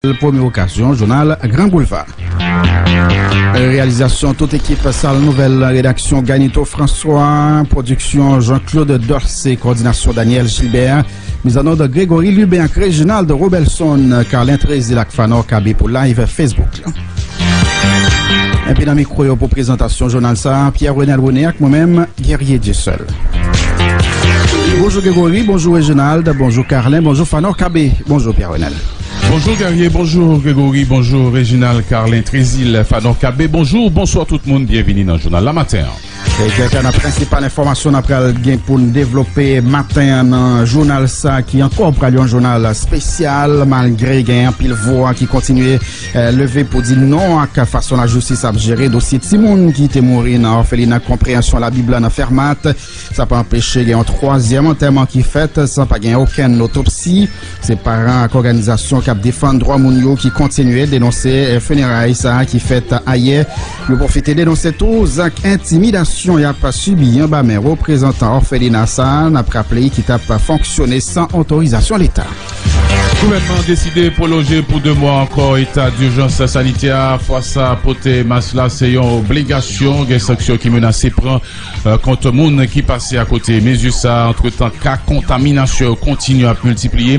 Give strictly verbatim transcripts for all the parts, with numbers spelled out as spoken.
Premye okazyon, jounal Gran Boulva. Reyalizasyon tout ekip sal nouvèl, redaksyon Ganito François, pwodiksyon Jean-Claude Dorcé, kowòdinasyon Daniel Gilbert, mizannòd Grégory Lubin ak Reginald Robelson, Carlin Trézil ak Fanor Kabe pou live Facebook la. Epi nan mikwo yo pou prezantasyon jounal sa, Pierre Renel René ak mwen menm, Guerrier Dieuseul. Bonjou Grégory, bonjou Reginald, bonjou Carlin, bonjou Fanor Kabe, bonjou Pierre Renel. Bonjou Guerrier, bonjou Grégory, bonjou Reginald, Carlin, Trézil, Fanor Kabe, bonjou, bonswa tout moun, byenvini nan jounal la maten an. E kèk nan prensipal enfòmasyon n ap pral gen pou n devlope maten an nan jounal sa ki ankò pral yon jounal espesyal, malgre gen anpil vwa ki kontinye, eh, leve pou di non ak fason lajistis ap jere dosye timoun ki te mouri nan òfelina Konpreyansyon Labib la nan Fèmat. Sa pa anpeche gen yon twazyèm antèman ki fèt san pa gen okenn otopsi. Se paran ak òganizasyon k ap defann dwa moun yo ki kontinye denonse, eh, fineray sa a ki fèt ayè. Yo pwofite denonse tou zak entimidasyon y ap sibi anba men reprezantan òfelina sa a. N ap raple ki t ap fonksyone san otorizasyon Leta. Gouvènman an deside pwolonje pou de mwa ankò eta dijans sanitè a. Fwa sa, pote mas la se yon obligasyon. Gen sanksyon ki menase pran, eh, kont moun ki pase akote mezi sa a. Antretan, ka kontaminasyon yo kontinye ap miltipliye.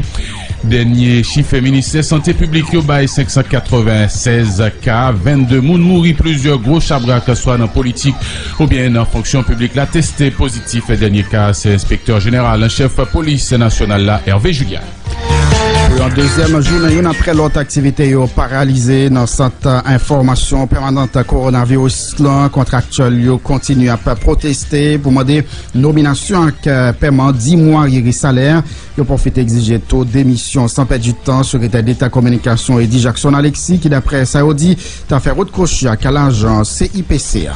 Dènye chif Ministè Sante Piblik yo bay, senk san katrevennsèz ka, vennde moun mouri, plizyè gwo chabrak, swa nan politik oubyen nan fonksyon piblik la, teste pozitif. Dènye ka, se enspektè jeneral an chèf polis nasyonal la, Hervé Julien. Pou yon dezyèm jounen, youn apre lòt, aktivite yo paralize nan sant enfòmasyon pèmanan kowonaviris lan. Kontraktyèl yo kontinye ap pwoteste pou mande nominasyon ak, eh, pèman dis mwa riri salè. Yo pwofite egzije tou demisyon san pèdi tan Sekretè Deta Kominikasyon Eddy Jackson Alexis, ki, daprè sa yo di, ta fè wout kwochi ak lajan C I P C a.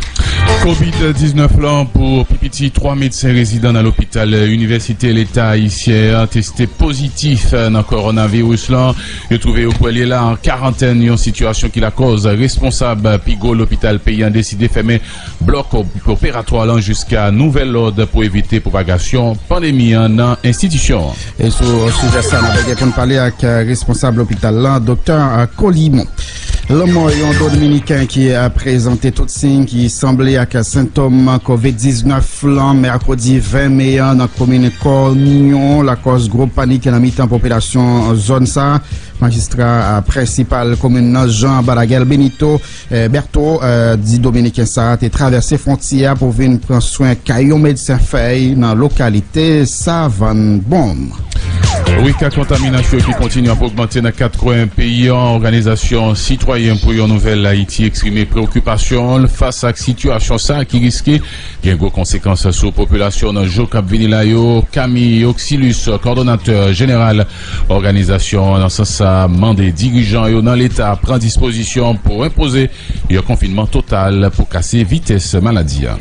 Kovid diznèf lan, pou pi piti twa medsen rezidan nan lopital Inivèsite Leta Ayisyen an teste pozitif nan kowonaviris lan. Yo twouve yo kwè li la an karantèn, yon sitiyasyon ki lakòz responsab pi gwo lopital peyi an deside fèmen blòk op-, operatwa lan jiska nouvèl lòd pou evite pwopagasyon pandemi an nan enstitisyon an. E sou sijè sa, n ap gen pou n pale ak, eh, responsab lopital lan, Doktè, eh, Colimon. Lanmò yon Dominiken ki, eh, prezante tout siy ki sanble ak sentòm kovid diznèf lan mèkredi ven me an nan komin Kònyon, lakòz gwo panik nan mitan popilasyon zòn sa. Majistra, eh, prensipal komin nan, Jean Balaguer Benito, eh, Berto, eh, di Dominiken sa a te travèse fwontyè a pou vin pran swen kay yon medsen fèy nan lokalite Savann Bonm. Wi, ka kontaminasyon ki kontinye ap ogmante nan kat kwen peyi an. Òganizasyon Sitwayen pou yon Nouvèl Ayiti eksprime preokipasyon l fas ak sitiyasyon sa a ki riske gen gwo konsekans sou popilasyon nan jou k ap vini la yo. Camille Oxilus, kòdonatè jeneral òganizasyon an, nan sans sa, mande dirijan yo nan Leta pran dispozisyon pou enpoze yon konfinman total pou kase vitès maladi a.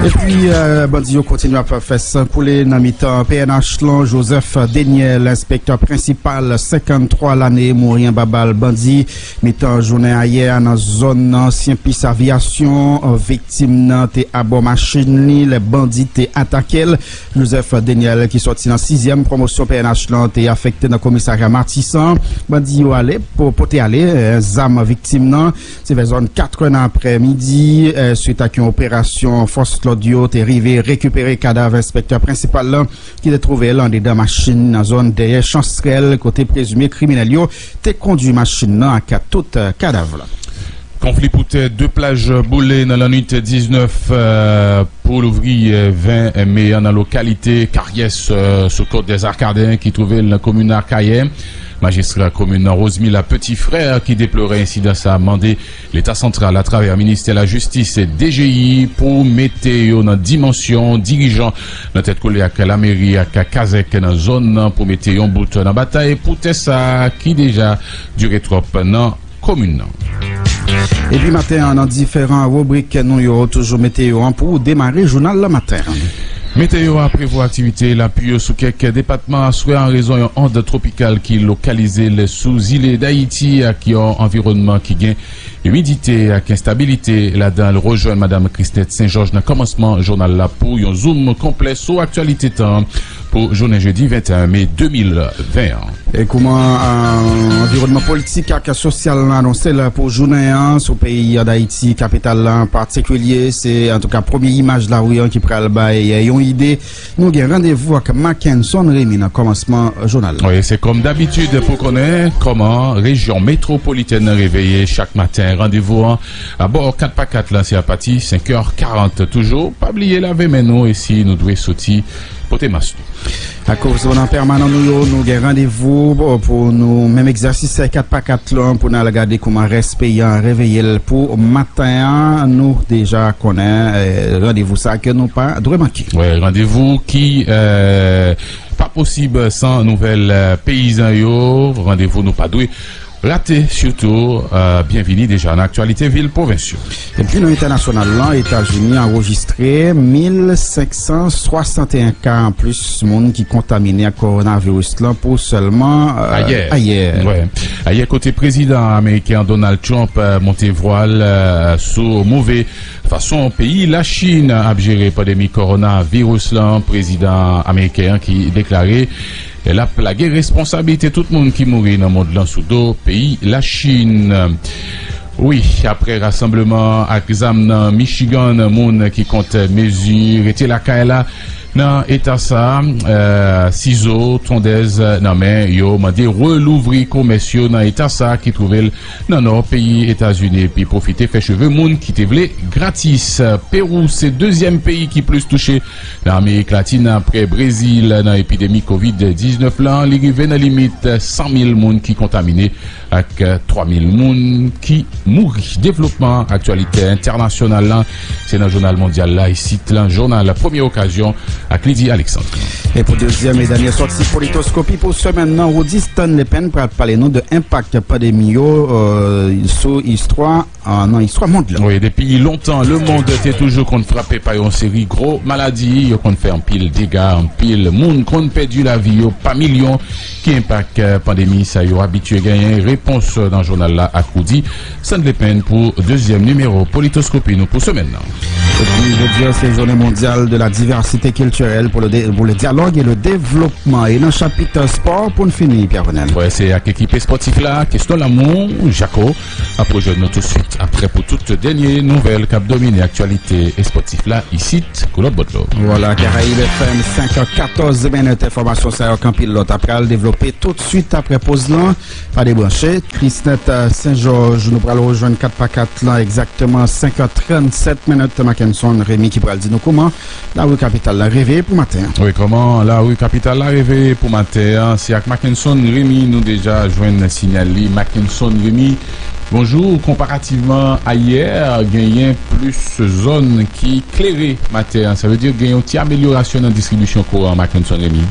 Epi, eh, bandi yo kontinye ap fè san koule nan mitan P N H lan. Joseph Deniel, enspektè prensipal, senkanntwa lane, mouri anba bal bandi mitan jounen ayè a nan zòn ansyen pis avyasyon. Viktim nan te abò machin li lè bandi te atake l. Joseph Deniel, ki sòti nan sizyèm pwomosyon P N H lan, te afekte nan komisarya Matisan. Bandi yo ale pou pote ale, eh, zam viktim nan. Se vè zòn katrè nan aprèmidi, eh, swit ak yon operasyon fòs lòd yo te rive rekipere kadav enspektè prensipal lan, ki te twouve l andedan machin nan zòn dèyè Chansrèl, kote prezime kriminèl yo te kondui machin nan ak tout, eh, kadav la. Konfli pou tè, de plaj boule nan lannwit diznèf, eh, pou louvri, eh, ven me an nan lokalite Karyès, eh, sou Côte des Arcadins, ki twouve l nan komin Akayè. Majistra komin nan, Rosemila Petit-Frère, ki deplore ensidan sa a, mande Leta santral, atravè ministè lajistis, D G I, pou mete yo nan dimansyon dirijan nan tèt kole ak lameri ak kazèk nan zòn nan pou mete yon bout nan batay pou tè sa a ki deja dire twòp nan komin nan. Epi maten an, nan diferan ribrik nou yo, toujou meteyo an pou demare jounal la maten an. Meteyo a prevwa aktivite lapli yo sou kèk depatman aswè an rezon yon ond twopikal ki lokalize l sou zile Dayiti ak yon anviwònman ki gen Imidite ak enstabilite ladan l. Rejwenn Madam Christette Saint-Georges nan kòmansman jounal la pou yon zoom konplè sou aktyalite tan pou jounen jedi venteyen me de mil ven an. E kouman, euh, anviwònman politik ak sosyal lan anonse l pou jounen an sou peyi an Dayiti, kapital la an patikilye, se antouka premye imaj lari an ki pral bay yon ide. Nou gen randevou ak Mackenson Remy nan kòmansman jounal la. Wi, se kòm dabitid pou konnen kòman rejyon metwopolitèn nan reveye chak maten. Randevou an abò kat pa kat lan se apati senk è karant toujou. Pa bliye lave men nou e si nou dwe soti, pote mas nou. Ak korespondan pèmanan nou yo, nou gen randevou pou nou menm egzèsis kat pa kat lan pou n al gade kouman rès peyi an reveye l pou maten an. Nou deja konnen, eh, randevou sa ke nou pa dwe manke. Wi, randevou ki, eh, pa posib san nouvèl, eh, peyizan yo. Randevou nou pa dwe rate, sitou, eh, byenvini deja nan aktyalite vil pwovens yo. Epi nan entènasyonal lan, Etazini anrejistre mil senk san swasanteyen ka anplis moun ki kontamine ak kowonaviris lan pou sèlman, eh, ayè. Ayè. Wi. Ayè kote prezidan ameriken an Donald Trump, eh, monte vwal, eh, sou move fason peyi Lachin ap jere pandemi kowonaviris lan, prezidan ameriken an ki deklare l ap lage responsablite tout moun ki mouri nan mond lan sou do peyi Lachin. Wi, apre rasanbleman ak zam nan Michigan, moun ki kont mezi rete lakay la nan eta sa, eh, sizo, tondèz nan men yo, mande relouvri komès yo nan eta sa ki twouve l nan nò peyi Etazini epi pwofite fè cheve moun ki te vle gratis. Pewou se dezyèm peyi ki plis touche nan Amerik Latin apre Brezil nan epidemi kovid diznèf lan. Li rive nan limit san mil moun ki kontamine ak twa mil moun ki mouri. Devlopman aktyalite entènasyonal lan, se nan jounal mondyal la, isit lan, jounal Premye Okazyon ak Lydie Alexandre. E pou dezyèm e dènye sòti Politoskopi pou semèn nan, Rudy Stanley Penn pral pale nou de enpak pandemi yo, euh, sou istwa, euh, nan istwa mond lan. Wi, depi lontan, lemond te toujou konn frape pa yon seri gwo maladi. Yo konn fè anpil dega, anpil moun konn pèdi lavi yo pa milyon. Ki enpak, euh, pandemi sa yo abitye genyen? Repons nan jounal la ak Rudy Stanley Penn pou dezyèm nimewo Politoskopi nou pou semèn nan. Epi, jodi a, se Journée mondiale de la diversité culturelle pour le dé-, pour le dialogue et le développement. E nan chapit spò, pou n fini, Pierre Renel. Wi, se ak ekip espòtif la, Keston Lamou, Jaco, ap rejwenn nou touswit apre pou tout dènye nouvèl k ap domine aktyalite espòtif la isit, kou lòt bòt dlo. Vwala, Karayib F M, senk è katòz minit, enfòmasyon sa yo ak anpil lòt ap pral devlope tout swit apre poz lan. Pa debranche. Christette, euh, Saint-Georges, nou pral rejwenn kat pa kat lan, egzakteman senk è trannsèt minit. Mackenson Remy ki pral di nou kouman lari kapital la reveye pou maten an. Wi, kòman lari kapital la reveye pou maten an? Se ak Mackenson Remy nou deja jwenn siyal li. Mackenson Remy, bonjou. Konparativman a yè, genyen plis zòn ki klere maten an. Sa vle di gen yon ti amelyorasyon nan distribisyon kouran, Mackenson Remy.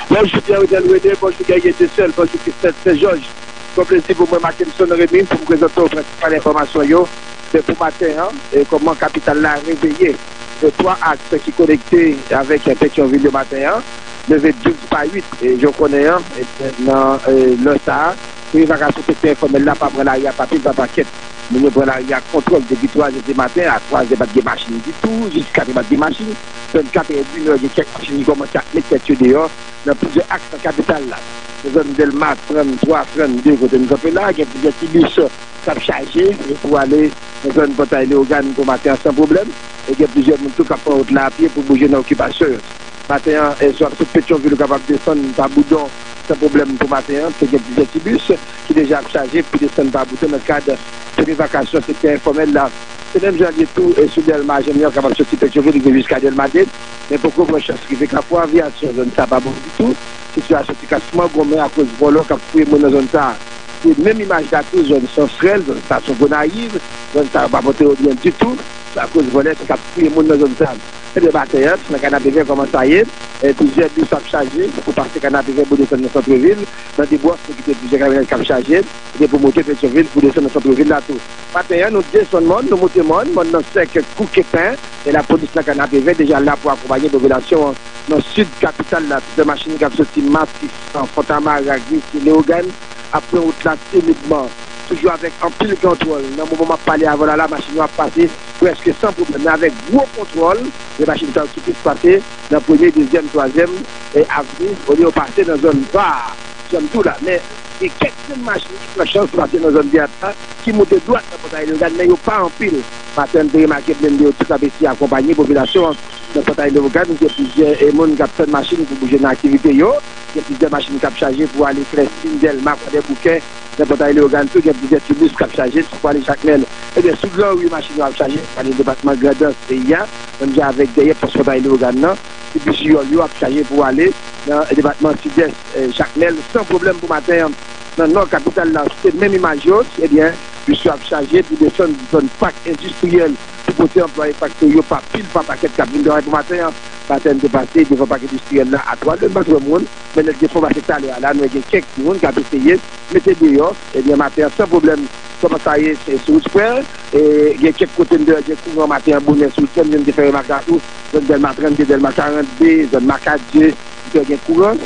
Bonjou, Pierre Renel René. Bonjou, Guerrier Desseul. Bonjou, Christelle Saint-Georges. Se yon plezi pou mwen, Mackenson Remy, pou m prezante w prensipal enfòmasyon yo. Se pou maten an, e kòman kapital la reveye. Se twa aks ki konekte avèk Petyonvil yo maten an. Leve douz pa uit, e jan w konnen an, e nan, e lè sa a, premye vakasyon sektè enfòmèl la pa pran lari a pa pil, pa pakèt. Moun yo pran lari a kontwòl depi twa zè di maten, a twa zè pa t gen machin ditou, jiska katè pa t gen machin. Vennkat è, inè, gen kèk machin ki kòmanse ap met tèt yo deyò nan plizyè aks nan kapital la. Nan zòn Dèlma tranntwa, trannde, kote m kanpe la, gen plizyè ti bis k ap chaje, e pou ale nan zòn Pòtay Leyogàn pou maten an san pwoblèm. E gen plizyè moun tou k ap pran wout la a pye pou bouje nan okipasyon yo. Maten an, e, swa sot Petyonvil, ou kapab desann pa Boudon san pwoblèm pou maten an. Se gen plizyè ti bis ki deja ap chaje pou desann pa Boudon nan kad premye vakasyon sektè enfòmèl la. Se menm jan l ye tou, e, sou Dèlma, jan moun yo kapab soti Petyonvil rive jiska Dèlma de, men poko pran chans rive Kafou Aviyasyon. Zòn sa a pa bon ditou. Sitiyasyon ti ka sman gonmen akoz vòlò k ap fouye moun nan zòn sa a. Se menm imaj la tou, zòn Sansrèl, zòn estasyon Gonayiv, zòn sa yo pa pote yo byen ditou, akoz vòlè ki ap fouye moun nan zòn sa. Ebyen, maten an, nan Kanapevè, kòman sa ye? E, plizyè bis ap chaje pou pase Kanapevè pou desann nan santrevil. Nan Debwòs, nou kite plizyè kamyonèt k ap chaje, ebyen, pou monte Petyonvil pou desann nan santrevil la tou. Maten an, nou desann mòn, nou monte mòn, mòn nan sèk kou kepen, e lapolis nan Kanapevè deja la pou akonpaye popilasyon an nan sid kapital la. Plizyè machin k ap soti Matis, Fontamara, Gresye, Leyogàn, ap pran wout la timidman. toujou avèk anpil kontwòl. Nan moman m ap pale avè w la, la, machin yo ap pase prèske san pwoblèm, men avèk gwo kontwòl, de machin sa yo ki plis pase nan premye, dezyèm, twazyèm, e avni, olye yo pase nan zòn ba a, jan m di w la. Men, gen kèk grenn machin ki pran chans pase nan zòn Vyat la, ki moute dwat nan Pòtay Leyogàn, men yo pa anpil. Maten an, n te remake blende yo tout ap eseye akonpaye popilasyon an nan Pòtay Leyogàn. Gen plizyè, e, moun k ap tann machin pou bouje nan aktivite yo. Gen plizyè machin k ap chaje pou ale Klèsin, Dèlma, Kwadèboukè, nan Pòtay Leyogàn tou, gen plizyè ti bis k ap chaje, sou pou ale Jakmèl. Ebyen, sou gran ri, machin yo ap chaje pou ale depatman Grandans peyi a, menm jan avèk dèyè pòs Pòtay Leyogàn nan, ti bis Jiyòl yo ap chaje pou ale nan depatman Sidès, eh, Jakmèl, san pwoblèm pou maten an. Nan nò kapital la, se menm imaj yo, ebyen, bis yo ap chaje pou desann zòn pak endistriyèl pou pote anplwaye faktori yo pa pil, pa pakèt k ap vin travay pou maten an. Maten an te pase devan pak endistriyèl la a twa lè, m pa t wè moun, men lè l te fon pase talè a la, nou wè gen kèk moun k ap eseye mete deyò, ebyen, maten an san pwoblèm. Kòman sa ye, se sou wout Sprè, e gen kèk kote m te wè gen kouran maten an bonè sou wout Sprè, m te fè remake la tou, zòn Dèlma trannde, Dèlma karannde, zòn Makadye, m te wè gen kouran.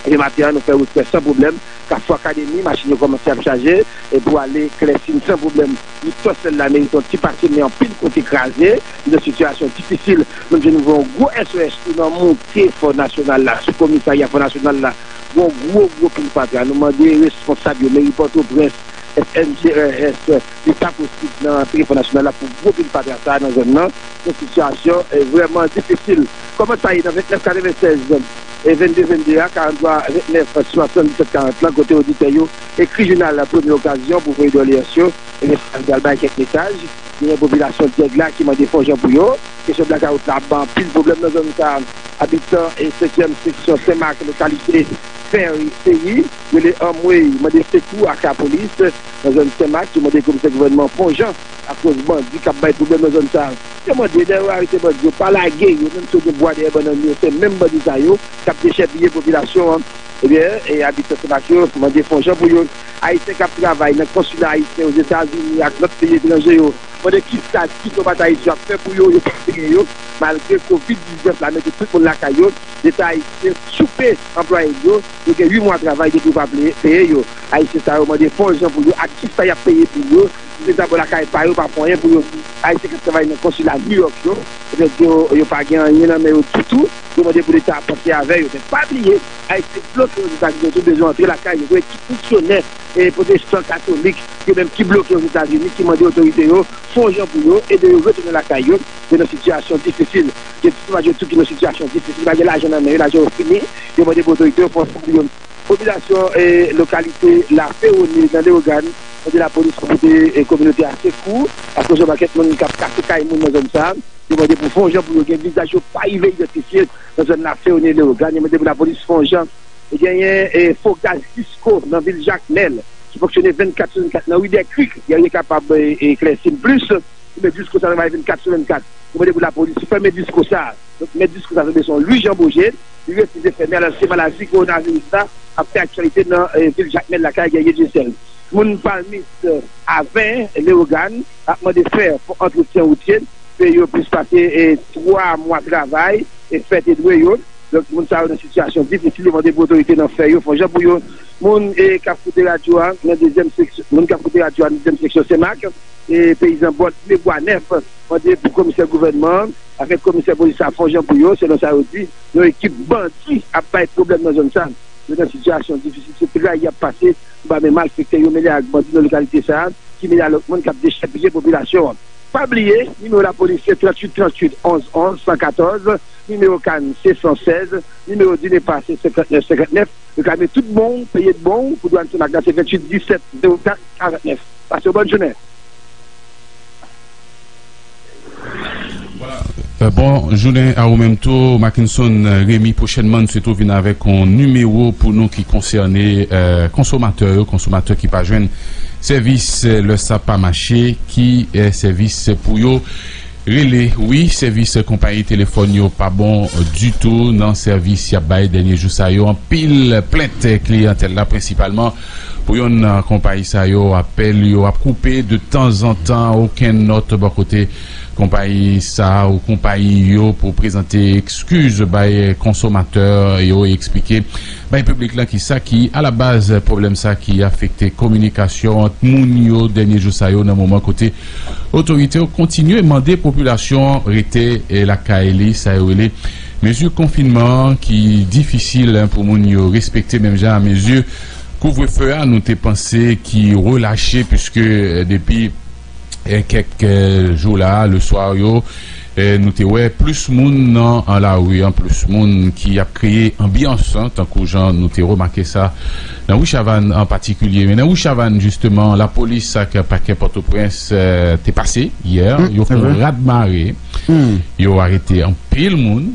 Ebyen, maten an, nou fè wout Sprè san pwoblèm. Kafou Akademi, machin yo kòmanse ap chaje, e pou ale Klèsin san pwoblèm. Wout Tòsèl la merite yon ti pase, men anpil kote kraze, nan sitiyasyon difisil. Menm jan nou voye yon gwo S O S tou nan monte Fò Nasyonal la, sou komisarya Fò Nasyonal la, gen yon gwo, gwo pil fatra. Nou mande responsab yo, meri Pòtoprens, S N G R S, li pa posib nan antre Fò Nasyonal la pou gwo pil fatra sa a nan zòn nan, yon sitiyasyon, eh, vrèman difisil. Kòman sa ye nan vennèf katrevennsèz e vennde vennde a, karanntwa vennèf, swasanndisèt karant lan, kote oditè yo ekri jounal Premye Okazyon pou voye dòleyans yo, ebyen, sa yo pral bay kèk mesaj. Genyen popilasyon Dyèg la ki mande fon jan pou yo. Kesyon blakawout la ap bay anpil pwoblèm nan zòn sa a. Abitan e senkyèm seksyon Senmak, lokalite Fèy Peyi, rele Anmwey, mande sekou ak lapolis nan zòn Senmak, yo mande komisè gouvènman fon jan akoz bandi k ap bay pwoblèm nan zòn sa a. Yo mande, lè yo arete bandi yo, pa lage yo, menm si yo gen bwa dèyè bannann yo, se menm bandi sa yo k ap dechèpiye popilasyon an. Ebyen, e abitan Senmak yo mande fon jan pou yo. Ayisyen k ap travay nan konsila ayisyen Ozetazini ak lòt peyi etranje yo mande kisa Tito Batayis yo ap fè pou yo, yo pa peye yo, malgre kovid diznèf la mete tout moun lakay yo. Leta ayisyen koupe anplwaye yo, yo gen uit mwa travay depi yo pa peye yo. Ayisyen sa yo mande fon jan pou yo ak kisa y ap peye pou yo, si se ta bò lakay pa yo, pa fè anyen pou yo. Ayisyen k ap travay nan konsila New York yo, petèt yo, yo pa gen anyen nan men yo ditou, yo mande pou Leta a panse avè yo. Men pa bliye, Ayisyen bloke Ozetazini yo tou bezwen antre lakay yo. Gen ekip misyonè e pwotestan katolik, yo menm ki bloke Ozetazini, ki mande otorite yo fè yon jan pou yo ede yo retounen lakay yo. Yo nan sitiyasyon difisil. Gen ti sovaj yo tou ki nan sitiyasyon difisil, pa gen lajan nan men yo, lajan yo fini. Yo mande pou otorite yo fè yon jan pou yo. Popilasyon e lokalite Lafewone nan Lewogàn mande lapolis pou pote e kominote a sekou, akoz yon pakèt moun k ap kase kay moun nan zòn sa a. Yo mande pou fè yon jan pou yo gen vizaj yo pa rive idantifye nan zòn Lafewone Lewogàn. Yo mande pou lapolis fè yon jan. E genyen e fo gaz disko nan vil Jakmèl ki fonksyone vennkat sou vennkat nan ri Dèkrik. Yè yo kapab e, eklèsi m plis. Yo met disko sa travay vennkat sou vennkat. Yo mande pou lapolis fèmen disko sa. Donk, met disko sa se yon Louis Jean Beaugé. Li refize fèmen, alòske maladi kowonaviris la ap fè aktyalite nan e, vil Jakmèl lakay Guerrier Dieuseul. Moun Palmis, e, Aven, Lewogàn ap mande fè pou antretyen woutye. Peye yo plis pase e, twa mwa travay e fè te dwe yo. Donk, moun sa yo nan sitiyasyon difisil, yo mande pou otorite nan fè yo fè yon jan pou yo. Moun e, k ap koute radyo a nan dezyèm seksyon, moun k ap koute radyo a nan dezyèm seksyon Senmak, e peyizan Bòt Lebwa Nèf mande pou komisè gouvènman an avèk komisè polis la fè yon jan pou yo, selon sa yo di, yon ekip bandi ap bay pwoblèm nan zòn sa. Yo nan sitiyasyon difisil, se trayi y ap pase anba men malfektè yo mele ak bandi nan lokalite sa a, ki mele a lòt moun k ap dechèpiye popilasyon an. Pa bliye, nimewo lapolis se tranntuit tranntuit onz onz san katòz, nimewo Can se san sèz, nimewo DINEPA se senkantnèf senkantnèf. Reklame tout bon w, peye bon w pou dwàn Senmak la se venntuit disèt zewo kat karantnèf. Pase yon bòn jounen. Euh, bon jounen a ou menm tou, Mackinson, euh, Remy. Pwochènman, n swete w vin avèk yon nimewo pou nou ki konsène, euh, konsomatè yo, konsomatè ki pa jwenn sèvis, euh, lè sa pa mache, ki, euh, sèvis pou yo rele. Wi, sèvis konpayi telefòn yo pa bon ditou nan sèvis y ap bay dènye jou sa yo. Anpil plent kliyantèl la, prensipalman pou yonn nan konpayi sa yo, apèl yo ap koupe de tanzantan, okenn nòt bò kote konpayi sa ou konpayi yo pou prezante ekskiz bay konsomatè yo e eksplike bay piblik la ki sa ki alabaz pwoblèm sa ki afekte kominikasyon ant moun yo dènye jou sa yo, nan moman kote otorite yo kontinye mande popilasyon rete, eh, lakay li, sa yo rele mezi konfinman ki difisil, eh, pou moun yo respekte, menm jan a mezi kouvrefe a nou te panse ki relache, piske, eh, depi, eh, kèk, eh, jou la, leswa yo, eh, nou te wè plis moun nan, an lari an, plis moun ki ap kreye anbyans, an, tankou jan nou te remake sa nan Ri Chavann an patikilye. Men nan Ri Chavann, jisteman, lapolis ak pakè Pòtoprens, eh, te pase yè, yo fè yon rad mare, yo arete anpil moun,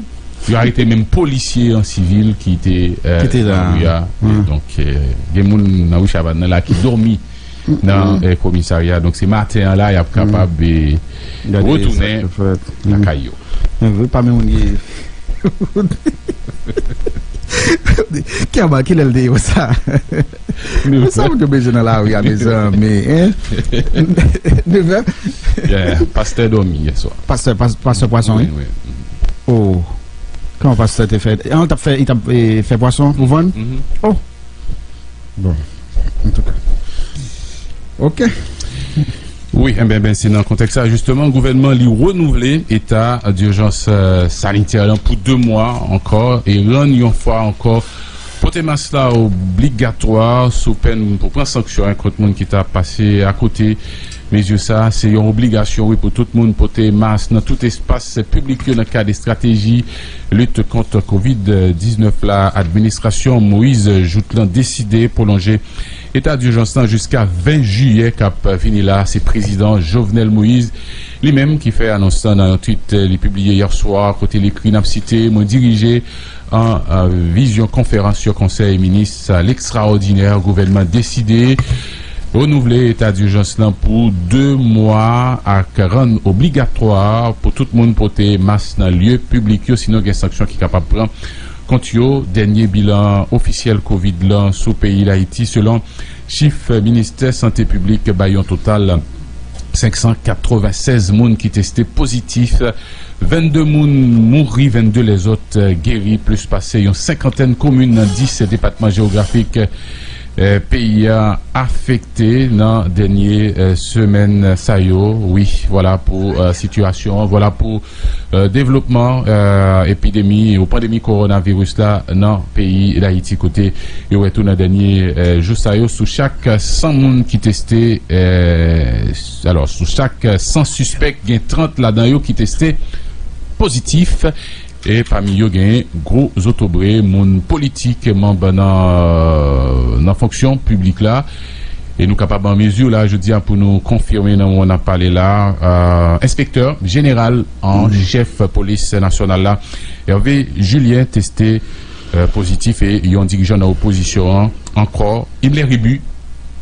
yo arete menm polisye an sivil ki te, eh, nan ri a. Donk, eh, gen moun nan Ri Chavann nan la ki dòmi nan, eh, komisarya. Donk, se maten an la, y ap kapab, eh, retounen lakay yo. Men vre, pa menm moun ki Kèba, kilè l te ye konsa? Men sa moun yo bezwen nan lari a, mezanmi, hein? Nevè? Yeah, pastè dòmi yè swa. Pastè, pas- pastè pwason, wi. Wi, wi. Oh. Kòman pastè te fè? An, l t ap fè, li t ap, eh, fè pwason pou vann? Oh. Bon. Antouka. Ok. Wi, enben, ben, se nan kontèks sa, jisteman, gouvènman li renouvle eta dijans, eh, sanitè lan pou de mwa ankò e rann yon fwa ankò pote mas la obligatwa sou pèn pou pran sanksyon, eh, kont moun ki ta pase akote. Mezi sa, se yon obligasyon, wi, pou tout moun pote mas nan tout espas piblik yo nan kad estrateji lit kont kovid diznèf la. Administrasyon Moïse Jouthe lan deside pwolonje eta dijans lan jiska ven jiyè k ap vini la. Se prezidan Jovenel Moïse li menm ki fè anons lan nan yon tweet, eh, li pibliye yè swa, kote l ekri, n ap site, mwen dirije an, eh, vizyon konferans yon konsèy minis, eh, lekstraòdinè gouvènman deside renouvle eta dijans lan pou de mwa ak rann obligatwa pou tout moun pote mas nan lye piblik yo, sinon gen sanksyon ki kapab pran kont yo. Dènye bilan ofisyèl kovid lan sou peyi Dayiti, selon chif ministè sante piblik, bay yon total senk san katrevennsèz moun ki teste pozitif. Vennde moun mouri, vennde lèzòt, eh, geri. Plis pase yon senkantèn komin nan dis depatman jewografik, eh, peyi a afekte nan dènye, eh, semèn sa yo. Wi, vwala pou, eh, sitiyasyon an, vwala pou, eh, devlopman, eh, epidemi ou pandemi kowonaviris la nan peyi Dayiti, kote yo wè tou nan dènye, eh, jou sa yo, sou chak san moun ki teste, eh, alò, sou chak san sispèk, gen trant ladan yo ki teste pozitif. E pami yo, gen gwo zotobre, moun politik, manm nan, nan fonksyon piblik la. E nou kapab an mezi la, jodi a, pou nou konfime nan moman n ap pale la, eh, enspektè jeneral an chèf polis nasyonal la, Hervé Julien, teste, eh, pozitif, e yon dirijan nan opozisyon an ankò, Himmler Rébu,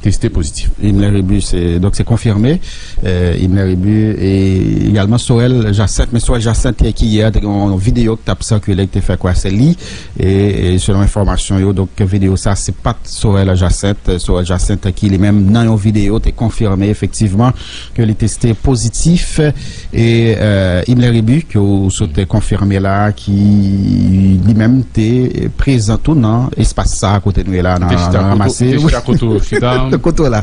teste pozitif. Himmler Rébu, se, donk, se konfime. Eh, Himmler Rébu e egalman Sorel Jacinthe, men Sorel Jacinthe ki yè te gen yon videyo ki t ap sikile, ki te fè kwè se li. E, e selon enfòmasyon yo, donk, videyo sa, se pa t Sorel Jacinthe, Sorel Jacinthe ki li menm nan yon videyo te konfime efektivman ke li teste pozitif. E, eh, Himmler Rébu, ke w sot konfime la, ki li menm te prezan tou nan espas sa kote nou ye la, nan, nan Ramase. Te chita kote w chita. Kote w la.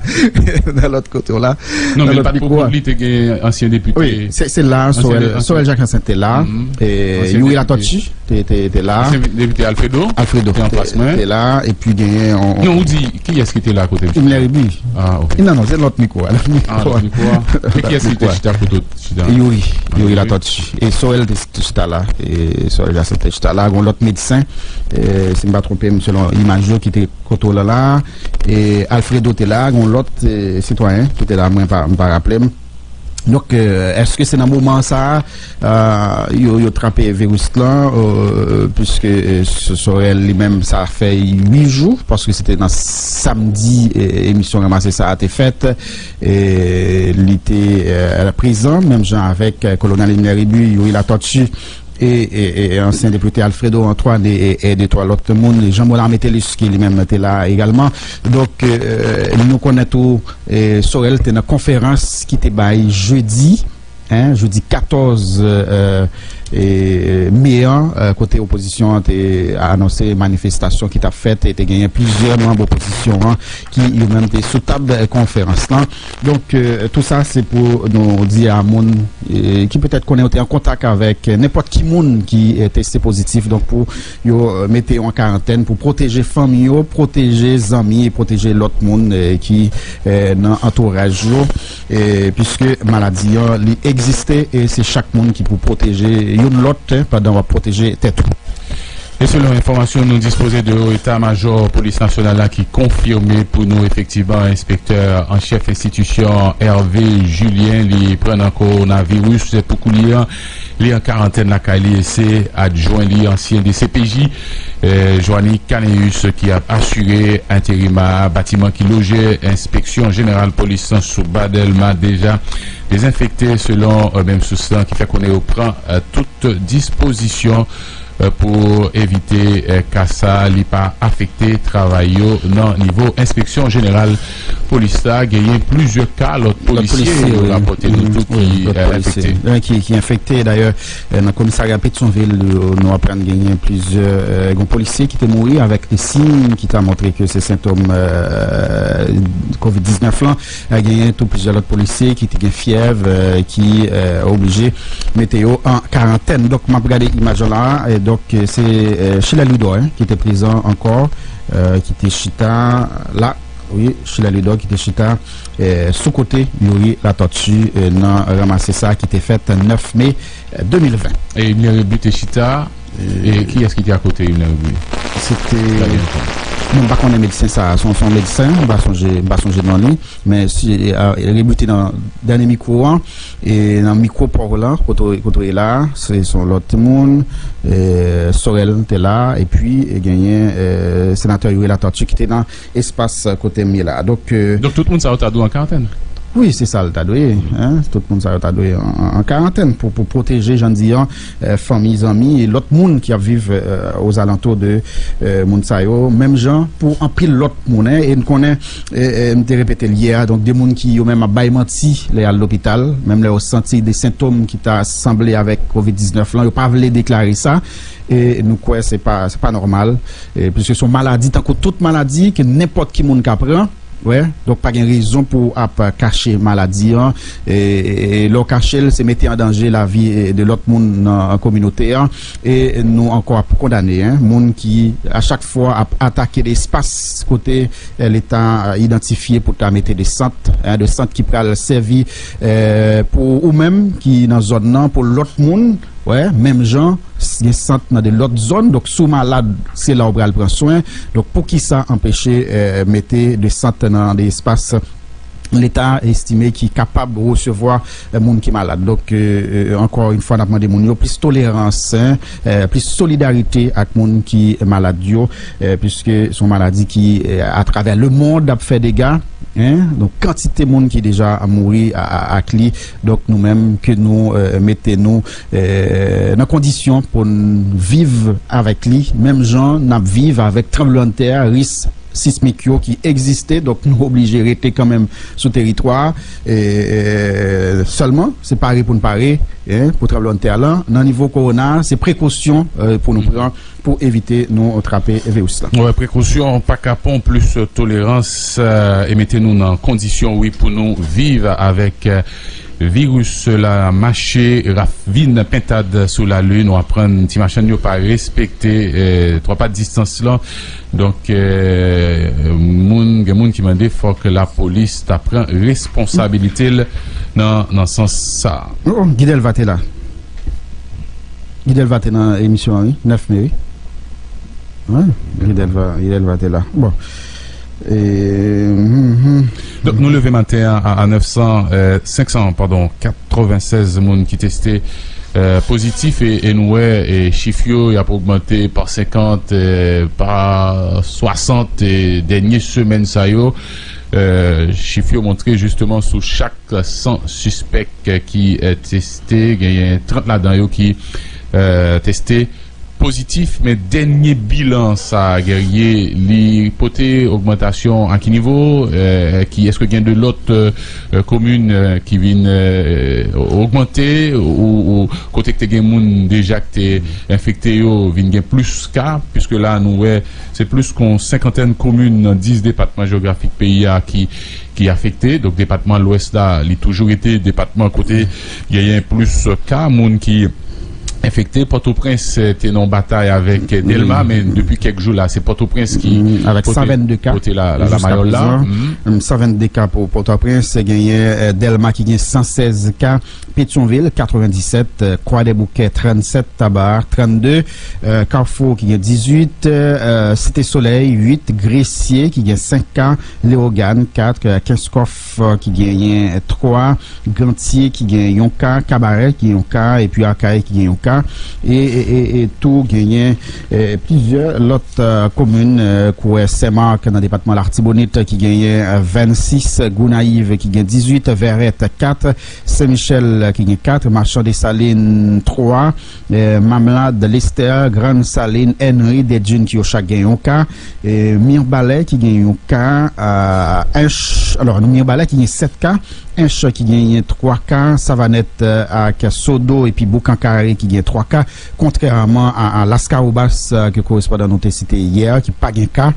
Nan lòt kote w la. Non, men li pa t pou li te gen ansyen depite. Wi, se, se la, Sorel, Sorel Jacques Saint te la. E Youri Latortue te, te, te la. Ansyen depite Alfredo. Alfredo te, te la. Epi genyen, non, ou di, kiyès ki te la kote m chita? Himmler Rébu. Ah, ok. Non, non, se lòt mikwo a, lòt mikwo a. Ah, lòt mikwo a. E kiyès ki te chita kote w chita? Youri, Youri Latortue. E Sorel te, te chita la. E Sorel Jacinthe te chita la. Gon lòt medsen, e, si m pa twonpe m, selon imaj yo ki te kote w la la. E Alfredo te la. Gon lòt, e, sitwayen ki te la, mwen pa, m pa raple m. Donk, eh, èske se nan moman sa a, eh, yo, yo trape viris lan, eh, piske, eh, S-, Sorel li menm, sa fè uit jou, paske se te nan samdi, eh, emisyon Ranmase sa a te fèt. Eh, li te, eh, prezan, menm jan avèk, eh, Kolonèl Himmler Rébu, Youri Latortue, e, e, e ansyen depite Alfredo Antoine e, e de twa lòt moun, Jean Molard Metellus ki li menm te la egalman. Donk, eh, nou konnen tou, eh, Sorel te nan konferans ki te bay jedi, jedi katòz, e, e, me an, e, kote opozisyon an te anonse manifestasyon ki t ap fèt, e te genyen plizyè manm opozisyon an ki yo menm te sou tab, e, konferans lan. Donk, e, tou sa se pou nou di a moun, e, ki petèt konnen yo te an kontak avèk, e, nenpòt ki moun ki, e, teste pozitif. Donk, pou yo, e, mete yo an karantèn, pou pwoteje fanmi yo, pwoteje zanmi e pwoteje lòt moun, e, ki, e, nan antouraj yo, e, piske maladi an, li egziste, e se chak moun ki pou pwoteje youn lòt, e, pandan w ap pwoteje tèt ou. E selon enfòmasyon nou dispoze de yo, eta majò polis nasyonal la ki konfime pou nou efektivman enspektè an chèf enstitisyon Hervé Julien li pran nan kowonaviris pou kounye a. Li an karantèn lakay li e se adjwen li, ansyen D C P J, e, Joanny Caneus, ki ap asire enterim a. Batiman ki loje enspeksyon jeneral polis sou Ba Dèlma deja dezenfekte selon, e, menm sous lan ki fè konnen yo pran, e, tout dispozisyon, e, pou evite, e, ka sa li pa afekte travay yo nan nivo enspeksyon jeneral polis la. Genyen plizyè ka lòt polisye yo rapòte nou tou ki, e, enfekte. Ki, ki enfekte. Dayè, e, nan komisarya Petyonvil, yo, nou aprann genyen plizyè, e, gen yon polisye ki te mouri avèk de siy ki ta montre ke se sentòm, e, kovid diznèf lan. E, genyen tou plizyè lòt polisye ki te gen fyèv, e, ki, e, oblije mete yo an karantèn. Donk, m ap gade imaj lan la. E, donk, se, e, Chilè Louidor, en, ki te prezan ankò, e, ki te chita la. Wi, Chilè Louidor ki te chita, e, sou kote Youri Latortue, e, nan ranmase sa ki te fèt nèf me, e, de mil ven. E Ibner Rebu te chita. E kiyès ki te akote Ibner Rebu? Se te, bon, m pa konnen medsen sa a. Se yon, se yon medsen, m pa sonje, m pa sonje non li. Men si, e, a, Rebu te nan dènye mikwo an, e nan mikwo pa w lan, kote, kote w ye la, se, se yon lòt moun, e, Sorel te la, epi, e, genyen, e, senatè Youri Latortue ki te nan espas kote m ye la. Donk, e, donk, tout moun sa yo ta dwe an karantèn? Wi, se sa l ta dwe, en. Tout moun sa yo ta dwe an, an, an karantèn pou, pou pwoteje, jan di an, e, fanmi, zanmi e lòt moun ki ap viv, e, ozalantou de, e, moun sa yo. Menm jan pou anpil lòt moun, en. E n konnen, e, e, m te repete l yè a, donk, de moun ki yo menm ap bay manti lè y al lopital, menm lè yo santi de sentòm ki ta sanble avèk kovid diznèf lan, yo pa vle deklare sa. E nou kwè se pa, se pa nòmal, e, piske se yon maladi tankou tout maladi ke nenpòt ki moun ka pran. Wè, donk pa gen rezon pou w ap kache maladi an. E, e, e lè w kache l, se mete an danje lavi, e, de lòt moun nan kominote an. E nou ankò ap kondane, en, moun ki, a chak fwa, ap atake de espas kote, e, Leta, e, idantifye pou ta mete de sant, en, de sant ki pral sèvi, e, pou ou menm ki nan zòn nan, pou lòt moun. Wè, menm jan, s-, gen sant nan de lòt zòn. Donk, si w malad, se la w pral pran swen. Donk, poukisa anpeche, e, mete de sant nan de espas Leta estime ki kapab resevwa, e, moun ki malad? Donk, e, e, ankò yon fwa, n ap mande moun yo plis tolerans, en, e, plis solidarite ak moun ki malad yo, e, piske se yon maladi ki, e, atravè lemonn ap fè dega, en. Donk, kantite moun ki deja mouri a, a, ak li. Donk, nou menm, ke nou, e, mete nou, e, nan kondisyon pou n viv avèk li, menm jan n ap viv avèk tranblemanntè a, risk sismik yo ki egziste. Donk, nou oblije rete kanmenm sou teritwa a. E, e, sèlman, se pare pou n pare, en, pou tranblemanntè lan. Nan nivo kowona, se prekosyon, e, pou nou pran pou evite nou trape viris lan. Wè, prekosyon pa ka pon, plis tolerans, e, e mete nou nan kondisyon, wi, pou nou viv avèk, e, viris la. Mache ravin pentad sou Lalin, nou aprann ti machann yo pa respekte, e, twa pa distans lan. Donk, e, moun, gen moun ki mande fòk lapolis ta pran responsabilite l nan, nan sans sa. Oh, Guy Delva te la. Guy Delva te nan emisyon an, wi, nèf me, wi. Wi, Guy Delva, Guy Delva te la. Bon. E, mhm. Donk, nou leve maten an a, a nèf san, e, senk san, padon, katrevensèz moun ki teste, e, pozitif, e, e nou wè, e, chif yo, y ap ogmante pa senkant, e, pa swasant, e, dènye semèn sa yo. E, chif yo montre jisteman sou chak san sispèk ki, e, teste, genyen trant ladan yo ki, e, teste pozitif, men dènye bilan sa, Guerrier, li pote ogmantasyon a ki nivo? Eh, ki, èske gen de lòt, eh, komin, eh, ki vin, eh, ogmante, ou, ou kote ki te gen moun deja ki te enfekte yo vin gen plis ka? Piske la nou wè se plis kon senkantèn komin nan dis depatman jewografik peyi a ki, ki afekte. Donk, depatman Lwès la, li toujou rete depatman kote genyen plis ka moun ki enfekte. Pòtoprens, eh, te nan batay avèk, eh, Dèlma, men depi kèk jou la, se Pòtoprens ki pote, pote la, la, la mayòl la. San vennde ka pou Pòtoprens, genyen, eh, Dèlma ki gen san sèz ka, Petyonvil, katrevendisèt, eh, Kwadèboukè, trannsèt, Taba, trannde, eh, Kafou ki gen dizuit, eh, Site Solèy, uit, Gresye ki gen senk ka, Leyogàn, kat, eh, Kenskòf, eh, ki genyen twa, Gantye ki gen yon ka, Kabarè ki gen yon ka, epi Akayè ki gen yon ka. E, e, e, e tou genyen, eh, plizyè lòt, eh, komin, eh, kwè Senmak nan depatman Latibonit ki genyen, eh, vennsis, Gonayiv ki gen dizuit, Vèrèt kat, Sen Michèl ki gen kat, Machan Desalin twa, eh, Mamlad, Lestè, Grann Salin, Ènri, Dèdjin ki yo chak gen yon ka, eh, Mibalè ki gen yon ka, ah, Ench, alò, Mibalè ki gen sèt ka, Ench ki genyen twa ka, Savanèt, eh, ak Sodo epi Boukan Kare ki gen twa ka, kontrèman a, a Laskawobas, eh, ke korespondan nou te site yè, ki pa gen ka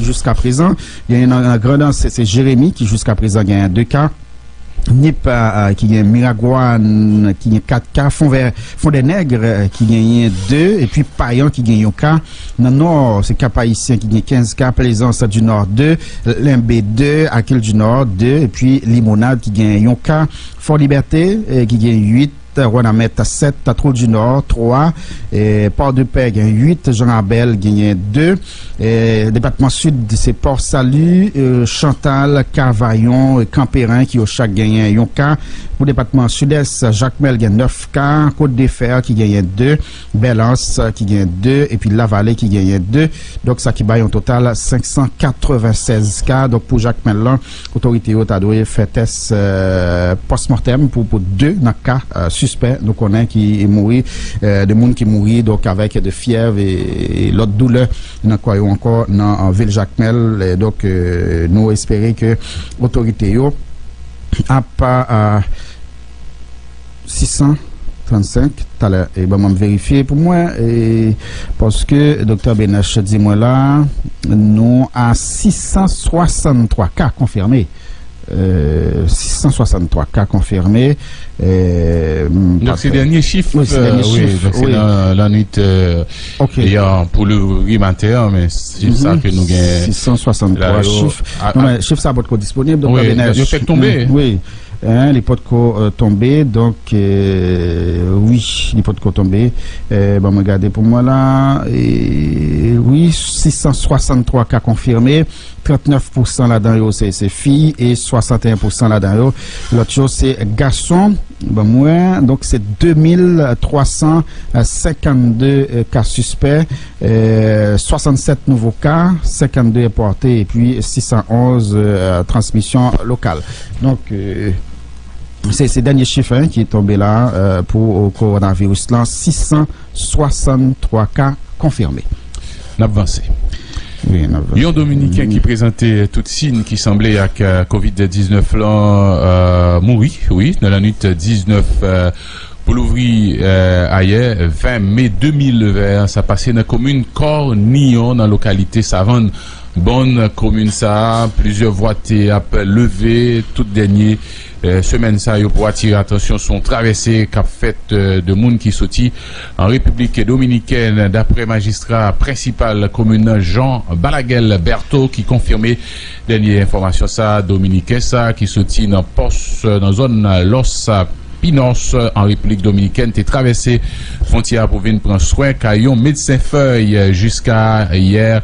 jiska prezan. Genyen nan, nan Grandans, se, se Jeremi ki jiska prezan genyen de ka. Nip, eh, ki gen Miragwàn, ki gen kat ka, Fondè, Fondènèg, eh, ki genyen de, epi Payan ki gen yon ka. Nan Nò, se Kap Ayisyen ki gen kenz ka, Plezans di Nò de, Lenbe de, Akil di Nò de, epi Limonad ki gen yon ka, Fò Libète, eh, ki gen uit, Wanament sèt, Twou di Nò twa, eh, Pòdepè gen uit, Jan Rabèl genyen de, eh, depatman Sid, se Pò Sali, eh, Chantal, Kavayon, eh, Kanperen ki yo chak genyen yon ka. Pou depatman Sidès, Jakmèl gen nèf ka, Kot de Fè ki genyen de, Bèlans ki gen de, epi Lavale ki genyen de. Donk, sa ki bay yon total senk san katrevennsèz ka. Donk, pou Jakmèl lan, otorite yo ta dwe fè tès, eh, pòsmòtèm pou, pou de nan ka, eh, sispè, nou konnen, ki mouri, eh, de moun ki mouri, donk, avèk de fyèv e, e lòt doulè nan kò yo ankò nan, eh, vil Jakmèl. E donk, eh, nou espere ke otorite yo ap, eh, sis san trannsenk, talè, e ban mwen verifye pou mwen, e, paske Doktè Benèch di mwen la, nou a sis san swasanntwa ka konfime. Eh, sis san swasanntwa ka konfime. Eh, donk, se dènye chif, wi, se dènye chif, donk se nan lannwit, eh, yè pou louvri maten an, men chif sa ke nou gen sis san swasanntwa la, chif. Non, men chif sa potko disponib, Doktè Benèch. Yo fèk tonbe. Wi. Hein, li potko, euh, tonbe, donk, euh, wi, li potko tonbe. Euh, ban mwen gade pou mwen la. E, wi, sis san swasanntwa ka konfime, trannèf pousan ladan yo se, se fi e swasanteyen pousan ladan yo, lòt yo se gason. Ban mwen, donk se de mil twa san senkannde, euh, ka sispè. Euh, swasannsèt nouvo ka, senkannde enpòte, epi sis san onz, euh, transmisyon lokal. Donk, euh, se, se dènye chif, hein, ki tonbe la, euh, pou kowonaviris lan, sis san swasanntwa ka konfime. N ap vanse. Wi, n ap vanse. Yon Dominiken ki prezante tout siy ki sanble ak, euh, kovid diznèf lan, euh, mouri, wi, nan lannwit diznèf, euh, pou louvri, euh, ayè, ven me de mil ven an, sa pase nan komin Kòniyon, nan lokalite Savann Bòn, komin sa a, plizyè vwa te ap leve tout dènye, euh, semèn sa yo pou atire atansyon sou yon travèse k ap fèt, euh, de moun ki soti an Repiblik Dominikèn, daprè majistra prensipal komin nan, Jean Balaguel Bertho, ki konfime dènye enfòmasyon sa a. Dominiken sa a ki soti nan pòs, nan zòn Los Pinos, an Repiblik Dominikèn, te travèse fwontyè a pou vin pran swen kay yon medsen fèy. Jiska yè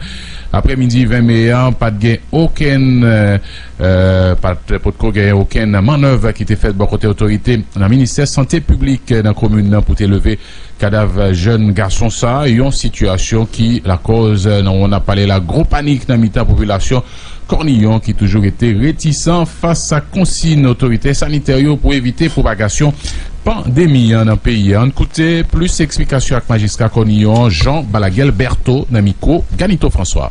aprèmidi ven me an, pa t gen okenn, euh, euh, pa t, potko gen okenn mannèv ki te fèt bò kote otorite nan Ministè Sante Piblik nan komin nan pou te leve kadav jèn gason sa a, yon sitiyasyon ki lakòz, nan moman n ap pale la, gwo panik nan mitan popilasyon Kòniyon ki toujou rete retisan fas a konsiy otorite sanitè yo pou evite pwopagasyon Pandemi an nan peyi a. Ann koute plis eksplikasyon ak majistra Kòniyon Jean Balaguer Bertho nan mikwo Ganito François.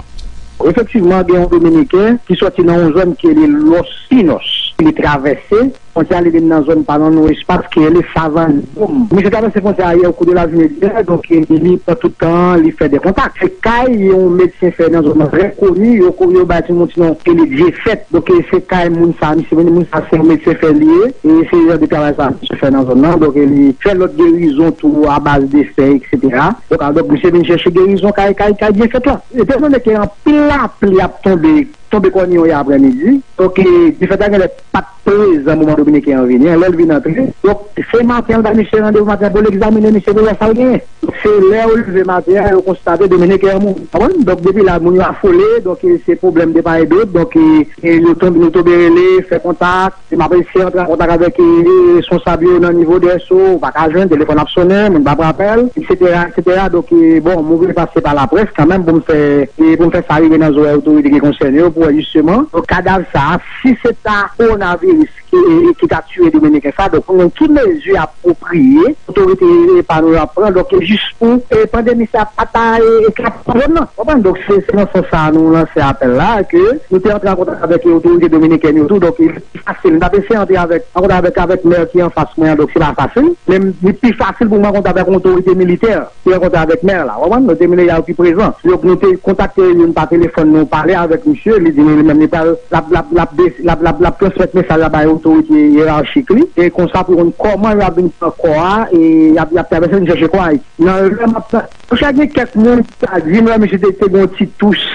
Efektivman, gen yon Dominiken ki sòti nan yon zòn ki rele Los Pinos. Li travèse fwontyè a, li vin nan zòn pa nan yon espas ki rele Savann Dom. Misye travèse fwontyè a yè o kou de lajounen dyè, donk li pran tout tan an, li fè de kontak. Se kay yon medsen fè nan zòn nan, trè koni, yo, yo bay ti moun ti non ki rele Dyefèt. Donk se kay moun sa, misye vini, moun sa se yon medsen fè li ye, e se jan de travay sa misye fè nan zòn nan. Donk li fè lòt gerizon tou a baz de fè, et cetera. Donk, a, donk misye vin chèche gerizon kay, kay, kay Dyefèt la. Etan done ke anpil lapli ap tonbe, tonbe Kòniyon yè aprèmidi. Donk, e, Dyefèt la genlè pa t prezan moman Dominiken an vini an, lè l vin antre. Donk, se maten an, l bay misye randevou maten an pou l egzamine misye pou l wè sa l genyen. Se lè yo leve maten an, yo konstate Dominiken an mouri. Konprann? Donk, depi la, moun yo afole, donk, e, se pwoblèm de part et d'autre. Donk, e, e, yo tonbe, nou tonbe rele, fè kontak. E m ap eseye antre an kontak avèk, e, e, responsab yo nan nivo de S O, ou pa ka jwenn, telefòn ap sonnen, moun pa pran apèl, et cetera, et cetera. Donk, e, bon, m oblije pase pa laprès kanmenm pou m fè, e, pou m fè sa rive nan zòrèy otorite ki konsène yo, pou wè jisteman, donk, kadav sa a, si se ta kowonaviris ki, e, ki ta tiye Dominiken sa, donk, pou nou, ki mezi apwopriye otorite, e, pa nou yo ap pran, donk, e, jis pou, e, pandemi sa pa ta, e, e, kraze zòn nan. Konprann? Donk, se, se nan sans sa a nou lanse apèl la, ke nou te antre an kontak avèk otorite dominikèn yo tou, donk, e, pi fasil. M t ap eseye antre avèk, an kontak avèk, avèk mè ki anfas mwen an, donk se pa fasil. Men li pi fasil pou mwen rankontre avèk yon otorite militè ki rankontre avèk mè la. Ou konprann? Nou te mennen y a yo ki prezan. Donk nou te kontakte youn pa telefòn, nou pale avèk misye, li di nou li menm li pral, l ap, l ap, l ap, l ap, l ap, l ap transmèt mesaj la bay otorite yerachik li. E konsa pou konn kòman y ap vin pran kò a, e y ap, y ap travèse vin chèche kò a. Nan lè m ap, monchè, gen kèk moun ki ta di m lè misye te, te gen yon ti tous,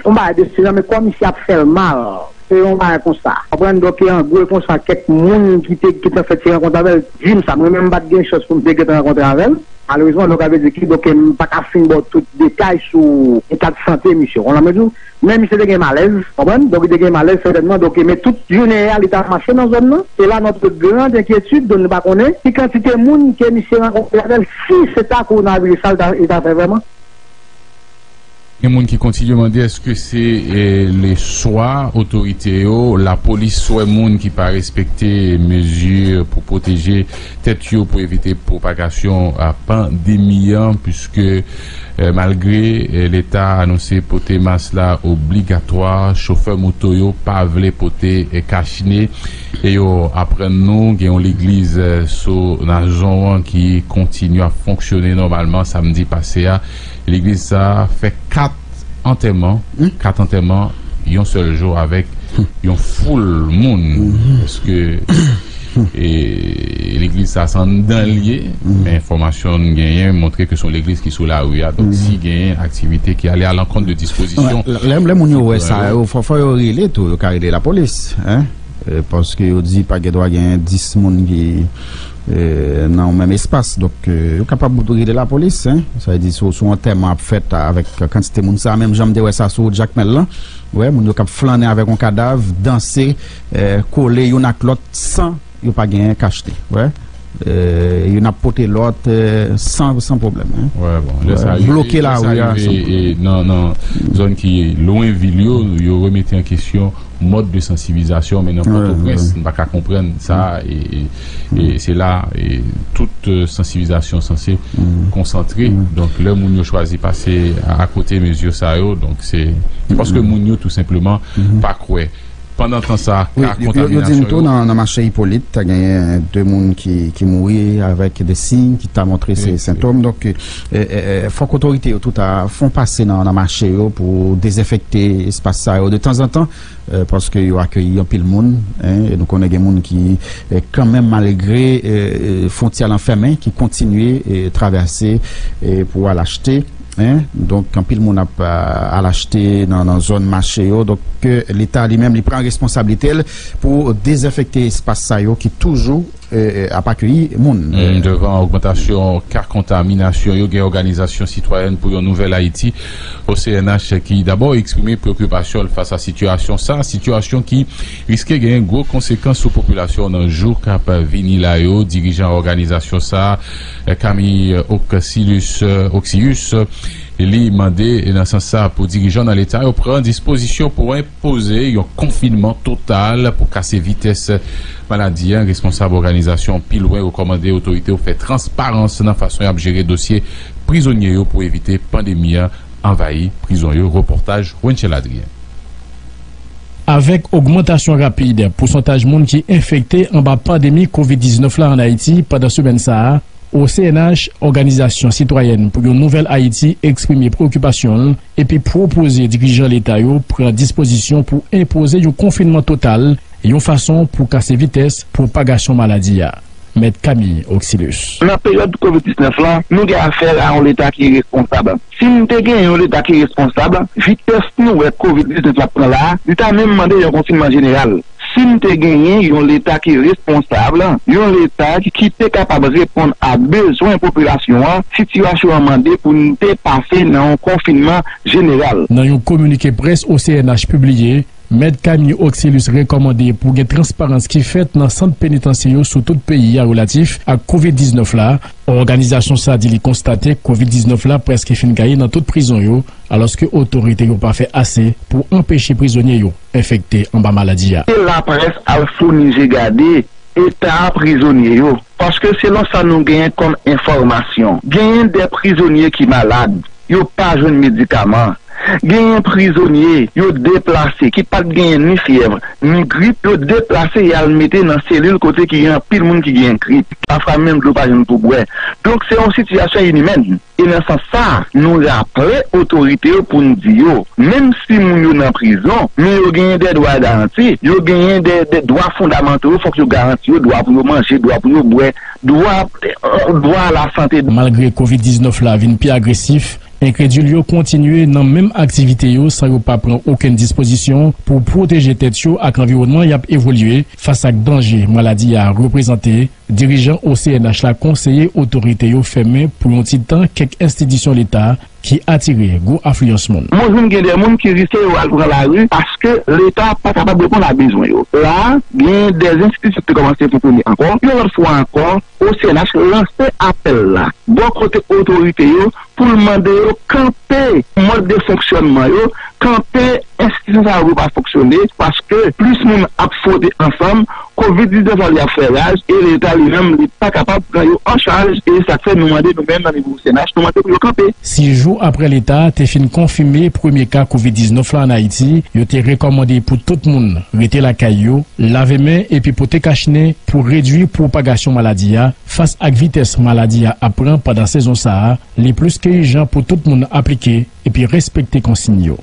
yon bagay de stil la, men kò misye ap fè l mal. Se yon bagay konsa. Konprann? Donk, e an gwo, e konsa, kèk moun ki te, ki te fè ti rankont avè l, di m sa. Mwen menm, m pa t gen chans pou m te gentan rankontre avè l. Malerezman, donk, sa vle di ki, donk, m pa ka fin ba w tout detay sou eta de sante misye. Konprann mwen di w? Men misye te gen malèz, konprann? Donk, li te gen malèz, sètènman. Donk, men tout jounen an, li t ap mache nan zòn nan. E la, notre grande inquiétude, donk, nou pa konnen ki kantite moun ke misye rankontre avè l, si se ta kowonaviris sa, li ta, li ta fè vrèman. Gen moun ki kontinye mande èske se, eh, le swa otorite yo, lapolis wè moun ki pa respekte mezi pou pwoteje tèt yo pou evite pwopagasyon a pandemi an, piske, eh, malgre, eh, Leta anonse pote mas la obligatwa, chofè moto yo pa vle pote, eh, kachne. E yo aprann nou gen yon legliz, eh, sou Nazon an ki kontinye ap fonksyone nòmalman samdi pase a. Legliz sa a fè kat antèman, kat antèman yon sèl jou avèk yon foul moun. Paske, e, legliz sa a, se anndan l ye, men enfòmasyon n genyen montre ke se yon legliz ki sou lari a. Donk, si genyen aktivite ki ale alankont de dispozisyon, lè, lè moun yo wè sa, yo, fò, fò yo rele tou, yo ka rele lapolis, hein? Eh, paske yo di pa gen dwa gen dis moun ki, eh, nan yon menm espas. Donk, eh, yo kapab rele lapolis, hein. Sa vle di, si, si yon antèman ap fèt avèk kantite moun sa, menm jan m te wè sa sou wout Jakmèl lan, wè, moun yo k ap flannen avèk yon kadav, danse, eh, kole youn ak lòt san yo pa gen kachne, wè. Eh, youn ap pote lòt, eh, san, san pwoblèm, hein. Wè, bon, lè sa rive, bloke lari a, san pwoblèm. E, nan, nan zòn ki lwen vil yo, yo remete an kesyon mòd de sansibilizasyon, men nan Pòtoprens, m pa ka konprann sa, e, e, e se la, e tout, eh, sansibilizasyon sanse konsantre. Donk, lè moun yo chwazi pase a, akote mezi sa yo, donk se, se paske moun yo tou senpleman pa kwè. Pandan tan sa, ka kontaminasyon yo. Wi, yo, yo, yo di m tou nan, nan mache Ipolit, ta genyen de moun ki, ki mouri avèk de siy ki ta montre se sentòm. Donk, eh, eh, eh, fòk otorite yo tou ta fè yon pase nan, nan mache yo pou dezenfekte espas sa yo de tanzantan, eh, paske yo akeyi anpil moun, hein, e nou konnen gen moun ki, eh, kanmenm, malgre, eh, eh, fwontyè lan fèmen, ki kontinye, eh, travèse, eh, pou al achte. Hein? Donk, anpil moun ap, a, al achte nan, nan zòn mache yo. Donk, ke Leta li menm, li pran responsablite l pou dezenfekte espas sa yo ki toujou, eh, eh, ap akeyi moun. Mm, devan ogmantasyon ka kontaminasyon yo, gen Òganizasyon Sitwayèn pou yon Nouvèl Ayiti, O C N H, ki dabò eksprime preokipasyon l fas a sitiyasyon sa, sitiyasyon ki riske gen gwo konsekans sou popilasyon nan jou k ap vini la yo. Dirijan òganizasyon sa, Camille Oxilus, Oxius, Li mande nan sans sa pou dirijan nan Leta yo pran dispozisyon pou enpoze yon konfinman total pou kase vitès maladi a. Responsab òganizasyon pi lwen rekòmande otorite yo fè transparans nan fason y ap jere dosye prizonye yo pou evite pandemi a anvayi prizon yo. Repòtaj Wenchel Adrien. Avèk ogmantasyon rapid pousantaj moun ki enfekte anba pandemi kovid diznèf la ann Ayiti pandan semèn sa a, O C N H, Òganizasyon Sitwayèn pou yon Nouvèl Ayiti, eksprime preokipasyon l epi pwopoze dirijan Leta yo pran dispozisyon pou enpoze yon konfinman total, yon fason pou kase vitès pwopagasyon maladi a. Mèt Camille Oxilus. Nan peryòd kovid diznèf la, nou gen afè a yon Leta ki responsab. Si n te gen yon Leta ki responsab, vitès nou wè kovid diznèf la ap pran la a, li ta menm mande yon konfinman jeneral. Si n te genyen yon Leta ki responsab, yon Leta ki te kapab reponn a bezwen popilasyon an, sitiyasyon an mande pou n te pase nan yon konfinman jeneral. Nan yon kominike près O C N H pibliye, Mèt Camille Oxilus rekòmande pou gen transparans ki fèt nan sant penitansye yo sou tout peyi a relatif ak kovid diznèf la. Òganizasyon sa a di li konstate kovid diznèf la prèske fin gaye nan tout prizon yo, alòske otorite yo pa fè ase pou anpeche prizonye yo enfekte anba maladi a. Se laprès al founi je gade eta prizonye yo, paske selon sa nou genyen kòm enfòmasyon, genyen de prizonye ki malad, yo pa jwenn medikaman. Genyen prizonye, yo deplase, ki pa t genyen ni fyèv, ni grip, yo deplase y al mete nan selil kote ki gen anpil moun ki genyen grip. Pafwa menm dlo pa jwenn pou bwè. Donk, se yon sitiyasyon inimèn. E nan sans sa, nou raple otorite yo pou n di yo, menm si moun yo nan prizon, men yo genyen de dwa garanti, yo genyen de, de dwa fondamanto yo, fòk yo garanti yo, dwa pou yo manje, dwa pou yo bwè, dwa, dwa a lasante. Malgre kovid diznèf la vin pi agresif, enkredil yo kontinye nan menm aktivite yo san yo pa pran okenn dispozisyon pou pwoteje tèt yo ak anviwònman y ap evolye. Fas ak danje maladi a reprezante, dirijan O C N H la konseye otorite yo fèmen pou yon ti tan kèk enstitisyon Leta ki atire gwo afliyans moun. Mwen jwenn gen de moun ki riske yo al pran lari paske Leta pa kapab reponn a bezwen yo. La a, gen de enstitisyon ki te kòmanse fonksyone ankò. Yon lòt fwa ankò, O C N H lanse apèl la bò kote otorite yo pou l mande yo kanpe mòd de fonksyònman yo, kanpe enstitisyon sa yo pou yo pa fonksyone, paske plis moun ap fwote ansanm, kovid diznèf la li ap fè raj, e Leta li menm li pa kapab pran yo an chaj, e sa k fè nou mande nou menm nan nivo O C N H, nou mande pou yo kanpe. Sis jou apre Leta te fin konfime premye ka kovid diznèf la ann Ayiti, yo te rekòmande pou tout moun rete lakay yo, lave men epi pote kach nen pou redui pwopagasyon maladi a. Fas ak vitès maladi a ap pran pandan sezon sa a, li plis ke ijan pou tout moun aplike epi respekte konsiy yo.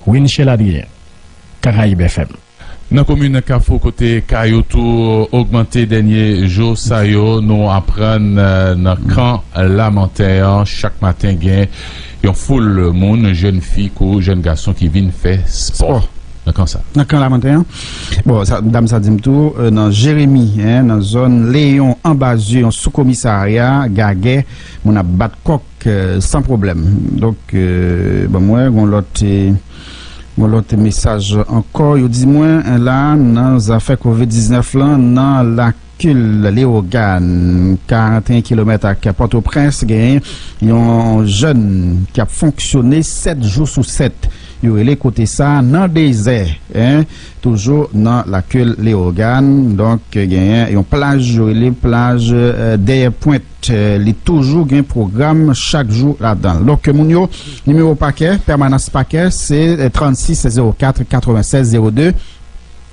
Winchel Adrien, Karayib F M. Nan komin Kafou, kote ka yo tou ogmante dènye jou sa yo, nou aprann, eh, nan kan Lamanten an, chak maten gen yon foul moun, jèn fi kou jèn gason ki vin fè spò. Spò. Nan kan sa. Nan kan Lamanten an. Bon, sa, dam sa di m tou, eh, nan Jeremi, en, nan zòn Leyon, anba zye yon soukomisarya, gagè, moun ap bat kòk, eh, san pwoblèm. Donk, eh, ban m wè, gon lòt, eh, gon lòt mesaj ankò. Yo di mwen, eh, la, nan zafè kovid diznèf lan, nan lakil Leyogàn, karanteyen kilomèt ak Pòtoprens, gen yon jèn ki ap fonksyone sèt jou sou sèt. Yo rele kote sa nan dezè, en, toujou nan lakil Leyogàn. Donk, genyen yon plaj, yo rele plaj, eh, Dèyè Pwent. Eh, li toujou gen pwogram chak jou ladan l. Donk, moun yo, nimewo pakè, pèmanans pakè, se, eh, trannsis zewo kat katrevennsèz zewo de.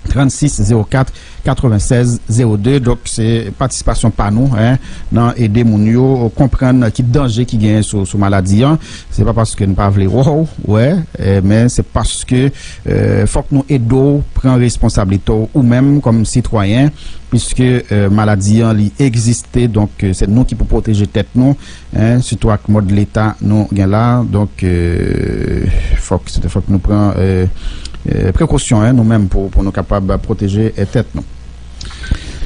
Trannsis zewo kat katrevennsèz zewo de. Donk, se patisipasyon pa nou, en, nan ede moun yo konprann ki danje ki genyen sou, sou maladi an. Se pa paske n pa vle wè w, wè, eh, men se paske, eh, fòk nou ede w pran responsablite w ou menm kòm sitwayen, piske, eh, maladi an li egziste, donk, eh, se nou ki pou pwoteje tèt nou, en, sitou ak mòd leta nou gen la. Donk, eh, fòk, se te fòk nou pran, eh, eh, prekosyon, en, nou menm pou, pou nou kapab pwoteje, eh, tèt nou.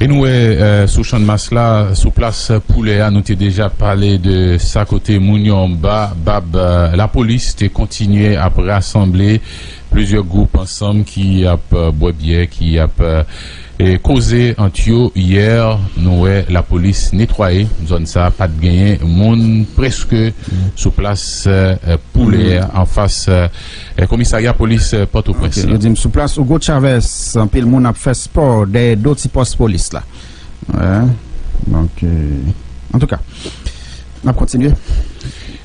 E nou wè, eh, sou Channmas la, sou plas Poulè a, nou te deja pale de sa kote moun yo anba bab, eh, lapolis te kontinye ap rasanble plizyè gwoup ansanm ki ap, eh, bwè byè, ki ap, eh, e koze ant yo yè. Nou wè lapolis netwaye zòn sa a, pa t genyen moun prèske sou plas, eh, pou lè a, anfas, eh, komisarya polis, eh, Pòtoprens. Ok, yo di m sou plas Hugo Chavez, anpil moun ap fè spò dèyè do ti pòs polis la. Wi. Donk, eh, antouka, n ap kontinye.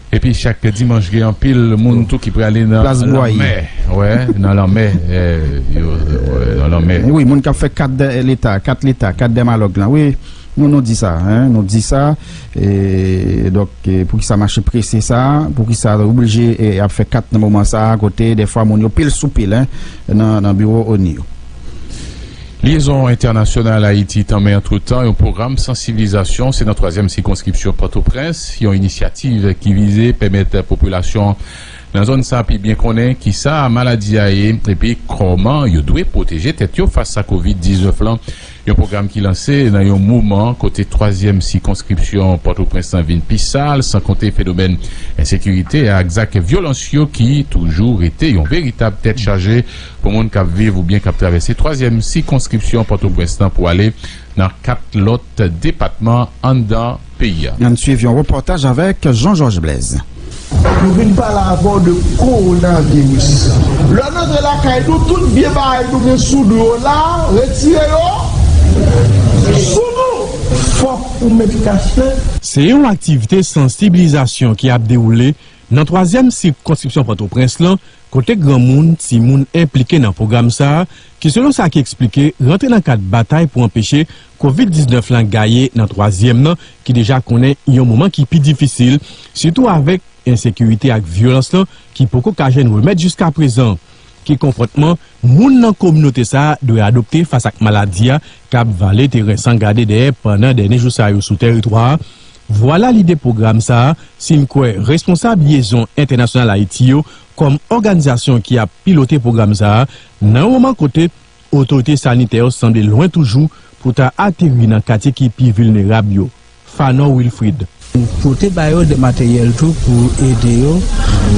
Epi chak dimanch, gen anpil moun tou ki prale nan lanmè. Wè, nan lanmè, eh, yo, eh, nan lanmè. Wi, moun k ap fè kat de Leta, kat Leta, kat dèmalòg lan. Wi, nou, nou di sa, en, nou di sa. E, donk, e, poukisa mache prese sa? Poukisa oblije, e, ap fè kat nan moman sa a, kote dèfwa moun yo pil sou pil, en, nan, nan biwo ONI yo? Lyezon entènasyonal Ayiti tanmen antretan yon pwogram sansibilizasyon, se nan twazyèm sikonskripsyon Pòtoprens, yon inisyativ ki vize pèmèt popilasyon nan zòn sa pi byen konnen kisa maladi a ye, epi kòman yo dwe pwoteje tèt yo fas a kovid diznèf lan. Yon pwogram ki lanse nan yon moman kote twazyèm sikonskripsyon Pòtoprens lan vin pi sal, san konte fenomèn ensekirite ak zak vyolans yo ki toujou rete yon veritab tèt chaje pou moun k ap viv oubyen k ap travèse twazyèm sikonskripsyon Pòtoprens lan pou ale nan kat lòt depatman anndan peyi a. Ann swiv yon repòtaj avèk Jean Georges Blaise. Nou vin pale avè w de kowonaviris. Lè n antre lakay nou, tout vye bagay nou gen sou nou yo la, retire yo sou nou. Fòk ou met kach la. Se yon aktivite sansibilizasyon ki ap dewoule nan twazyèm sikonskripsyon Pòtoprens lan, kote granmoun, timoun enplike nan pwogram sa a, ki selon sa ki eksplike, rantre nan kad batay pou anpeche kovid diznèf lan gaye nan twazyèm nan, ki deja konnen yon moman ki pi difisil, sitou avèk ensekirite ak vyolans lan ki poko ka jwenn remèd jiskaprezan. Ki konpòtman moun nan kominote sa a dwe adopte fas ak maladi a k ap vale teren san gade dèyè pandan dènye jou sa yo sou tèritwa a? Vwala lide pwogram sa a, si n kwè responsab Lyezon Entènasyonal Ayiti yo, kòm òganizasyon ki ap pilote pwogram sa a, nan yon moman kote otorite sanitè yo sanble lwen toujou pou ta ateri nan katye ki pi vilnerab yo. Fanor Wilfrid. Nou pote ba yo de materyèl tou pou ede yo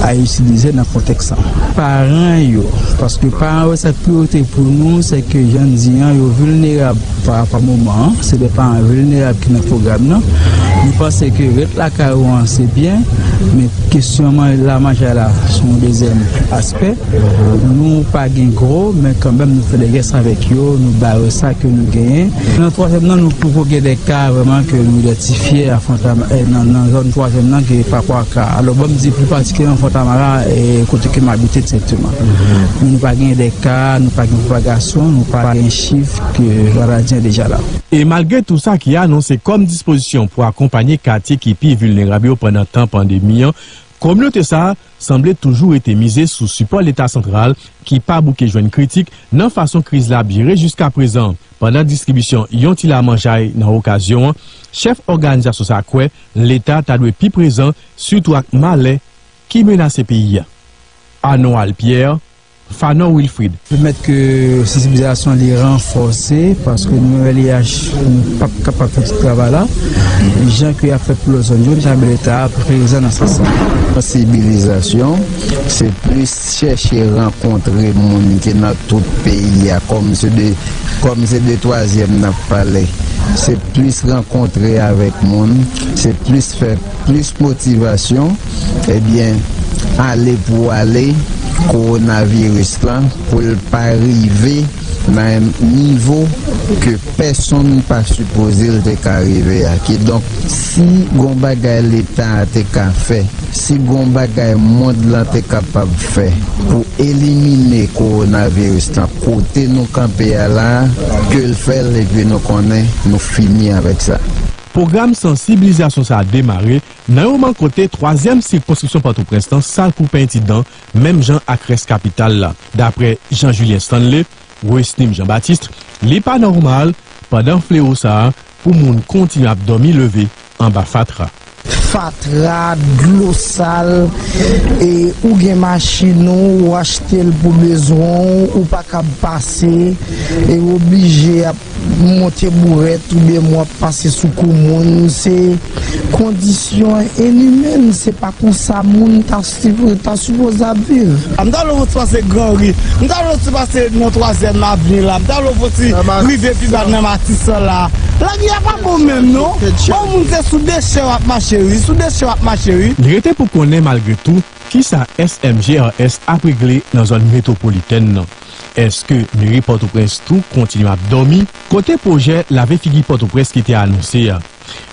a itilize nan kontèks sa. Paran yo, paske paran yo, sa k priyorite pou nou, se ke jan n di an, yo vilnerab pa rapò a moman an, se de paran vilnerab ki nan pwogram nan. Nou panse ke ret lakay ou an, se byen, men kesyon man-, la manje la, se yon dezyèm aspè. Nou pa gen gwo, men kanmenm nou fè de jès avèk yo, nou ba yo sa ke nou genyen. Nan twazyèm nan, nou poko gen de ka vrèman ke nou idantifye a Fontam-, eh, nan, nan zòn twazyèm nan, ki pa kwa ka. Alò, ban m di pli patikilyèman Fontamara, eh, kote ke m abite egzakteman. Men nou pa gen de ka, nou pa gen pwopagasyon, nou pa gen chif ke maladi an deja la. E malgre tou sa ki anonse kòm dispozisyon pou akonpanye katye ki pi vilnerab yo pandan tan pandemi an, kominote sa a sanble toujou rete mize sou sipò Leta santral ki pa bouke jwenn kritik nan fason kriz la ap jere jiskaprezan. Pandan distribisyon yon ti lamanjay nan okazyon an, chèf òganizasyon sa a kwè Leta ta dwe pi prezan, sitou ak malè ki menase peyi a. Arnold Pierre, Fanor Wilfrid. Pèmèt ke sansibilizasyon li ranfòse, paske nou wè L I H p ap kapab fè tout travay la. Jan ke y ap fè pou lòt zòn yo, m ta renmen Leta prezan nan sans sa. Sansibilizasyon, se plis chèche rankontre moun ki nan tout peyi a, kòm se de, kòm se de twazyèm n ap pale. Se plis rankontre avèk moun, se plis fè plis motivasyon, ebyen, ale pou ale, kowonaviris lan, pou l pa rive nan yon nivo ke pèsonn pa sipoze l te ka rive a. Kidonk, si gon bagay Leta a te ka fè, si gon bagay mond lan te kapab fè pou elimine kowonaviris lan kote nou kanpe a la a, ke l fè l, epi nou konnen nou fini avèk sa. Pwogram sansibilizasyon sa a demare nan yon moman kote twazyèm sikonskripsyon Pòtoprens lan sal kou penyen ti dan, menm jan ak rès kapital la. Daprè Jean Julien Stanley, Wesnim Jean Baptiste, li pa nòmal pandan flewo sa a pou moun kontinye ap dòmi leve anba fatra. fatra, dlo sal, e ou gen machin ou, ou achte l pou bezwen w, ou pa kab pase, e ou oblije ap monte bourèt oubyen w ap pase sou kou moun. Se kondisyon inimèn, se pa konsa moun ta, ta sipoze ap viv. M ta vle w pase Granri, m ta vle w pase nan Twazyèm Avni la, m ta vle w rive pi ba nan Matisan la. Lari a pa bon menm non. Bon, moun se sou dechè w ap mache wi, sou dechè w ap mache wi. Li rete pou konnen malgre tou, kisa S M G R S ap regle nan zòn metwopolitèn nan? Èske meri Pòtoprens tou kontinye ap dòmi? Kote pwojè lave figi Pòtoprens ki te anonse a?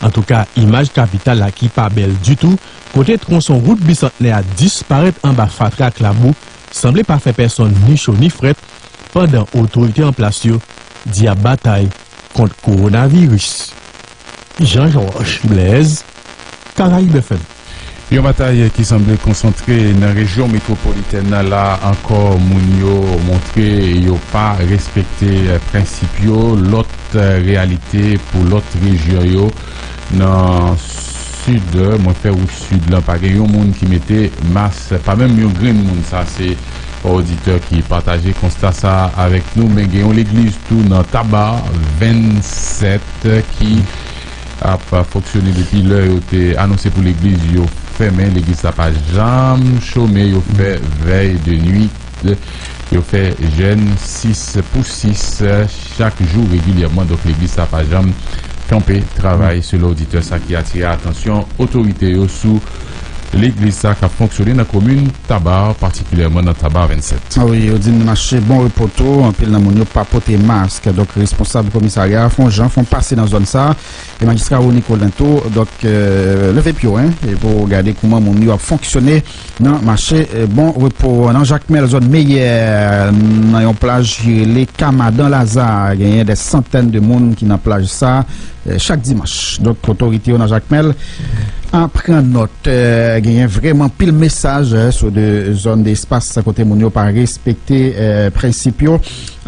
Antouka, imaj kapital la ki pa bèl ditou, kote twonson wout Bisantnè a disparèt anba fatra ak labou, sanble pa fè pèsonn ni cho ni frèt, pandan otorite an plas yo di ap batay kont kowonaviris. Jean Georges Blaise, Caraïbes F M. Yon batay ki sanble konsantre nan rejyon metwopolitèn nan la ankò. Moun yo montre yo pa respekte prensip yo. Lòt reyalite pou lòt rejyon yo. Nan sid, mwen fè wout sid lan, pa gen yon moun ki mete mas, pa menm yon grenn moun. Sa se oditè ki pataje konsta sa avèk nou. Men gen yon legliz tou nan Taba vennsèt ki ap fonksyone depi lè yo te anonse pou legliz yo fèmen. Legliz sa pa janm chome, yo fè vèy de nuit, yo fè jèn sis pou sis chak jou regilyèman. Donk, legliz sa pa janm kanpe travay, selon oditè sa ki atire atansyon otorite yo sou legliz sa k ap fonksyone nan komin Taba, patikilyèman nan Taba vennsèt. A wi, yo di n mache Bon Repo tou, anpil nan moun yo pa pote mask. Donk, responsab komisarya a fè yon jan, fè yon pase nan zòn sa. E majistra Rony Colin tou, donk, euh, leve pye w, en, e pou w gade kouman moun yo ap fonksyone nan mache, euh, Bon Repo. Nan Jakmèl, zòn Meyè, nan yon plaj ki rele Kamadan Laza, genyen dè santèn de moun ki nan plaj sa, euh, chak dimanch. Donk, otorite yo nan Jakmèl an pran nòt. Euh, genyen vrèman pil mesaj, euh, sou de zòn de espas kote moun yo pa respekte, euh, prensip yo.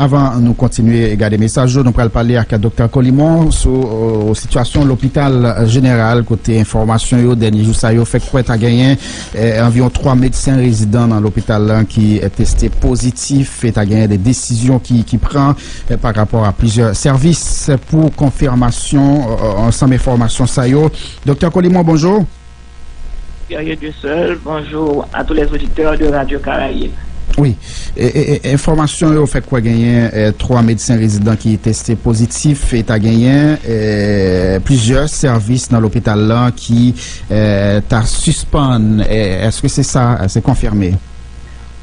Avan nou kontinye gade mesaj yo, nou pral pale ak Doktè Colimon sou, euh, sitiyasyon lopital jeneral, kote enfòmasyon yo dènye jou sa yo fè kwè ta genyen, eh, anviwon twa medsen rezidan nan lopital lan ki, eh, teste pozitif, e ta genyen de desizyon ki, ki pran, eh, pa rapò a plizyè sèvis pou konfimasyon, eh, ansanm enfòmasyon sa yo. Doktè Colimon, bonjou. Guerrier Dieuseul, bonjour à tous les auditeurs de Radio Caraïbes. Wi, e, e, e, enfòmasyon yo fè kwè genyen, e, twa medsen rezidan ki teste pozitif, e ta genyen, e, plizyè sèvis nan lopital lan ki, e, ta sispann. E, èske se sa, se konfime?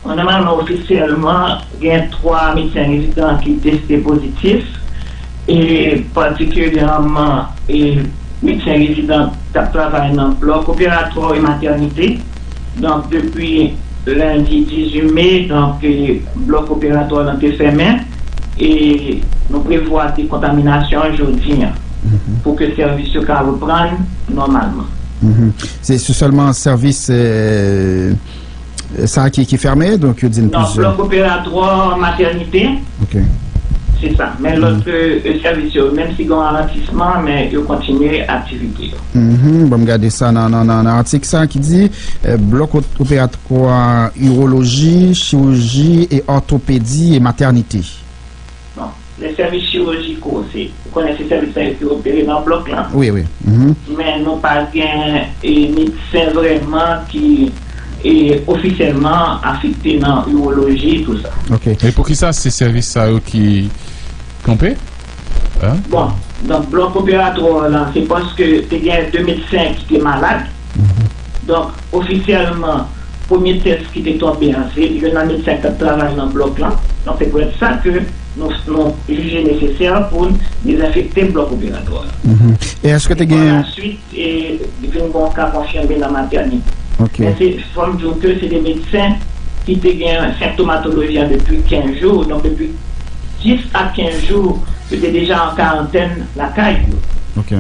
Bon, nòmalman, ofisyèlman, gen twa medsen rezidan ki teste pozitif, e patikilyèman, e medsen rezidan k ap travay nan blòk operatwa e matènite. Donk, depi lendi dizuit me, donk, e blòk operatwa lan te fèmen, e nou prevwa dekontaminasyon jodi a, pou ke sèvis yo ka reprann nòmalman. Se, se sèlman sèvis, e, sa ki, ki fèmen, donk yo di n non, plizyè. Blòk operatwa, matènite. Ok. Se sa. Men lòt, e, sèvis yo, menm si gen yon ralantisman, men yo kontinye aktivite yo. Mhm. Ban m gade sa nan, nan, nan, nan atik sa ki di, e, blòk o-, operatwa, iwoloji, chiwiji e òtopedi e matènite. Bon, lè sèvis chiwojiko, se, ou konnen se sèvis sa yo ki opere nan blòk lan. Wi, wi. Mhm. Men nou pa gen, e, medsen vrèman ki, e, ofisyèlman afekte nan iwoloji, tou sa. Ok. E poukisa se sèvis sa yo ki kanpe? Hein? Bon, donk, blòk operatwa lan, se paske te gen de medsen ki te malad. Mhm. Donk, ofisyèlman, premye tès ki te tonbe an, se youn nan medsen k t ap travay nan blòk lan. Donk, se poutèt sa ke nou, nou jije nesesè pou n dezenfekte blòk operatwa a. Mhm. E èske te gen... E pa la swit, e vin gen yon ka konfime nan matènite. Ok. Men se, fò m di w ke se de medsen ki te gen senptomatoloji an depi kenz jou, donk depi dis a kenz jou, yo te deja an karantèn lakay yo. Ok.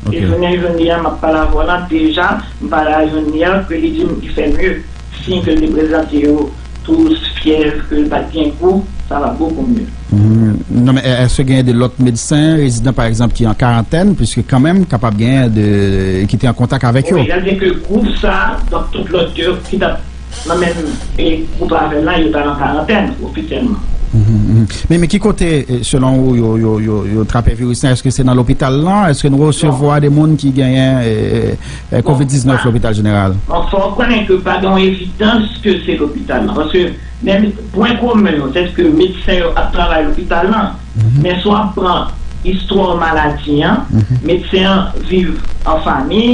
Ok. E jounen jodi a, m ap pale avè w lan, deja, m pale a youn yè, ke li di m li fè mye. Siy ke l te prezante yo, tous, fyèv, ke l pa t gen gou, Ça va beaucoup mieux. Mhm. Non, men èske genyen de lòt medsen rezidan, pa egzanp, ki an karantèn, puiske kanmenm kapab genyen de, ki te an kontak avèk yo? Wi, sa vle di ke gwoup sa, donk tout lòt yo ki t ap nan menm e, gwoup avè l la, yo t al an karantèn ofisyèlman. Mhm, mhm. Men, men ki kote, eh, selon ou, yo, yo, yo, yo trape viris la? Èske se nan lopital lan? Èske nou resevwa de moun ki genyen eh, eh, kovid diznèf lopital jeneral? Bon, fò w konnen ke pa gen yon evidans ke se lopital lan. Paske menm pwen komen yo, sètke medsen yo ap travay lopital lan, men si w ap pran istwa maladi an, medsen an viv an fanmi,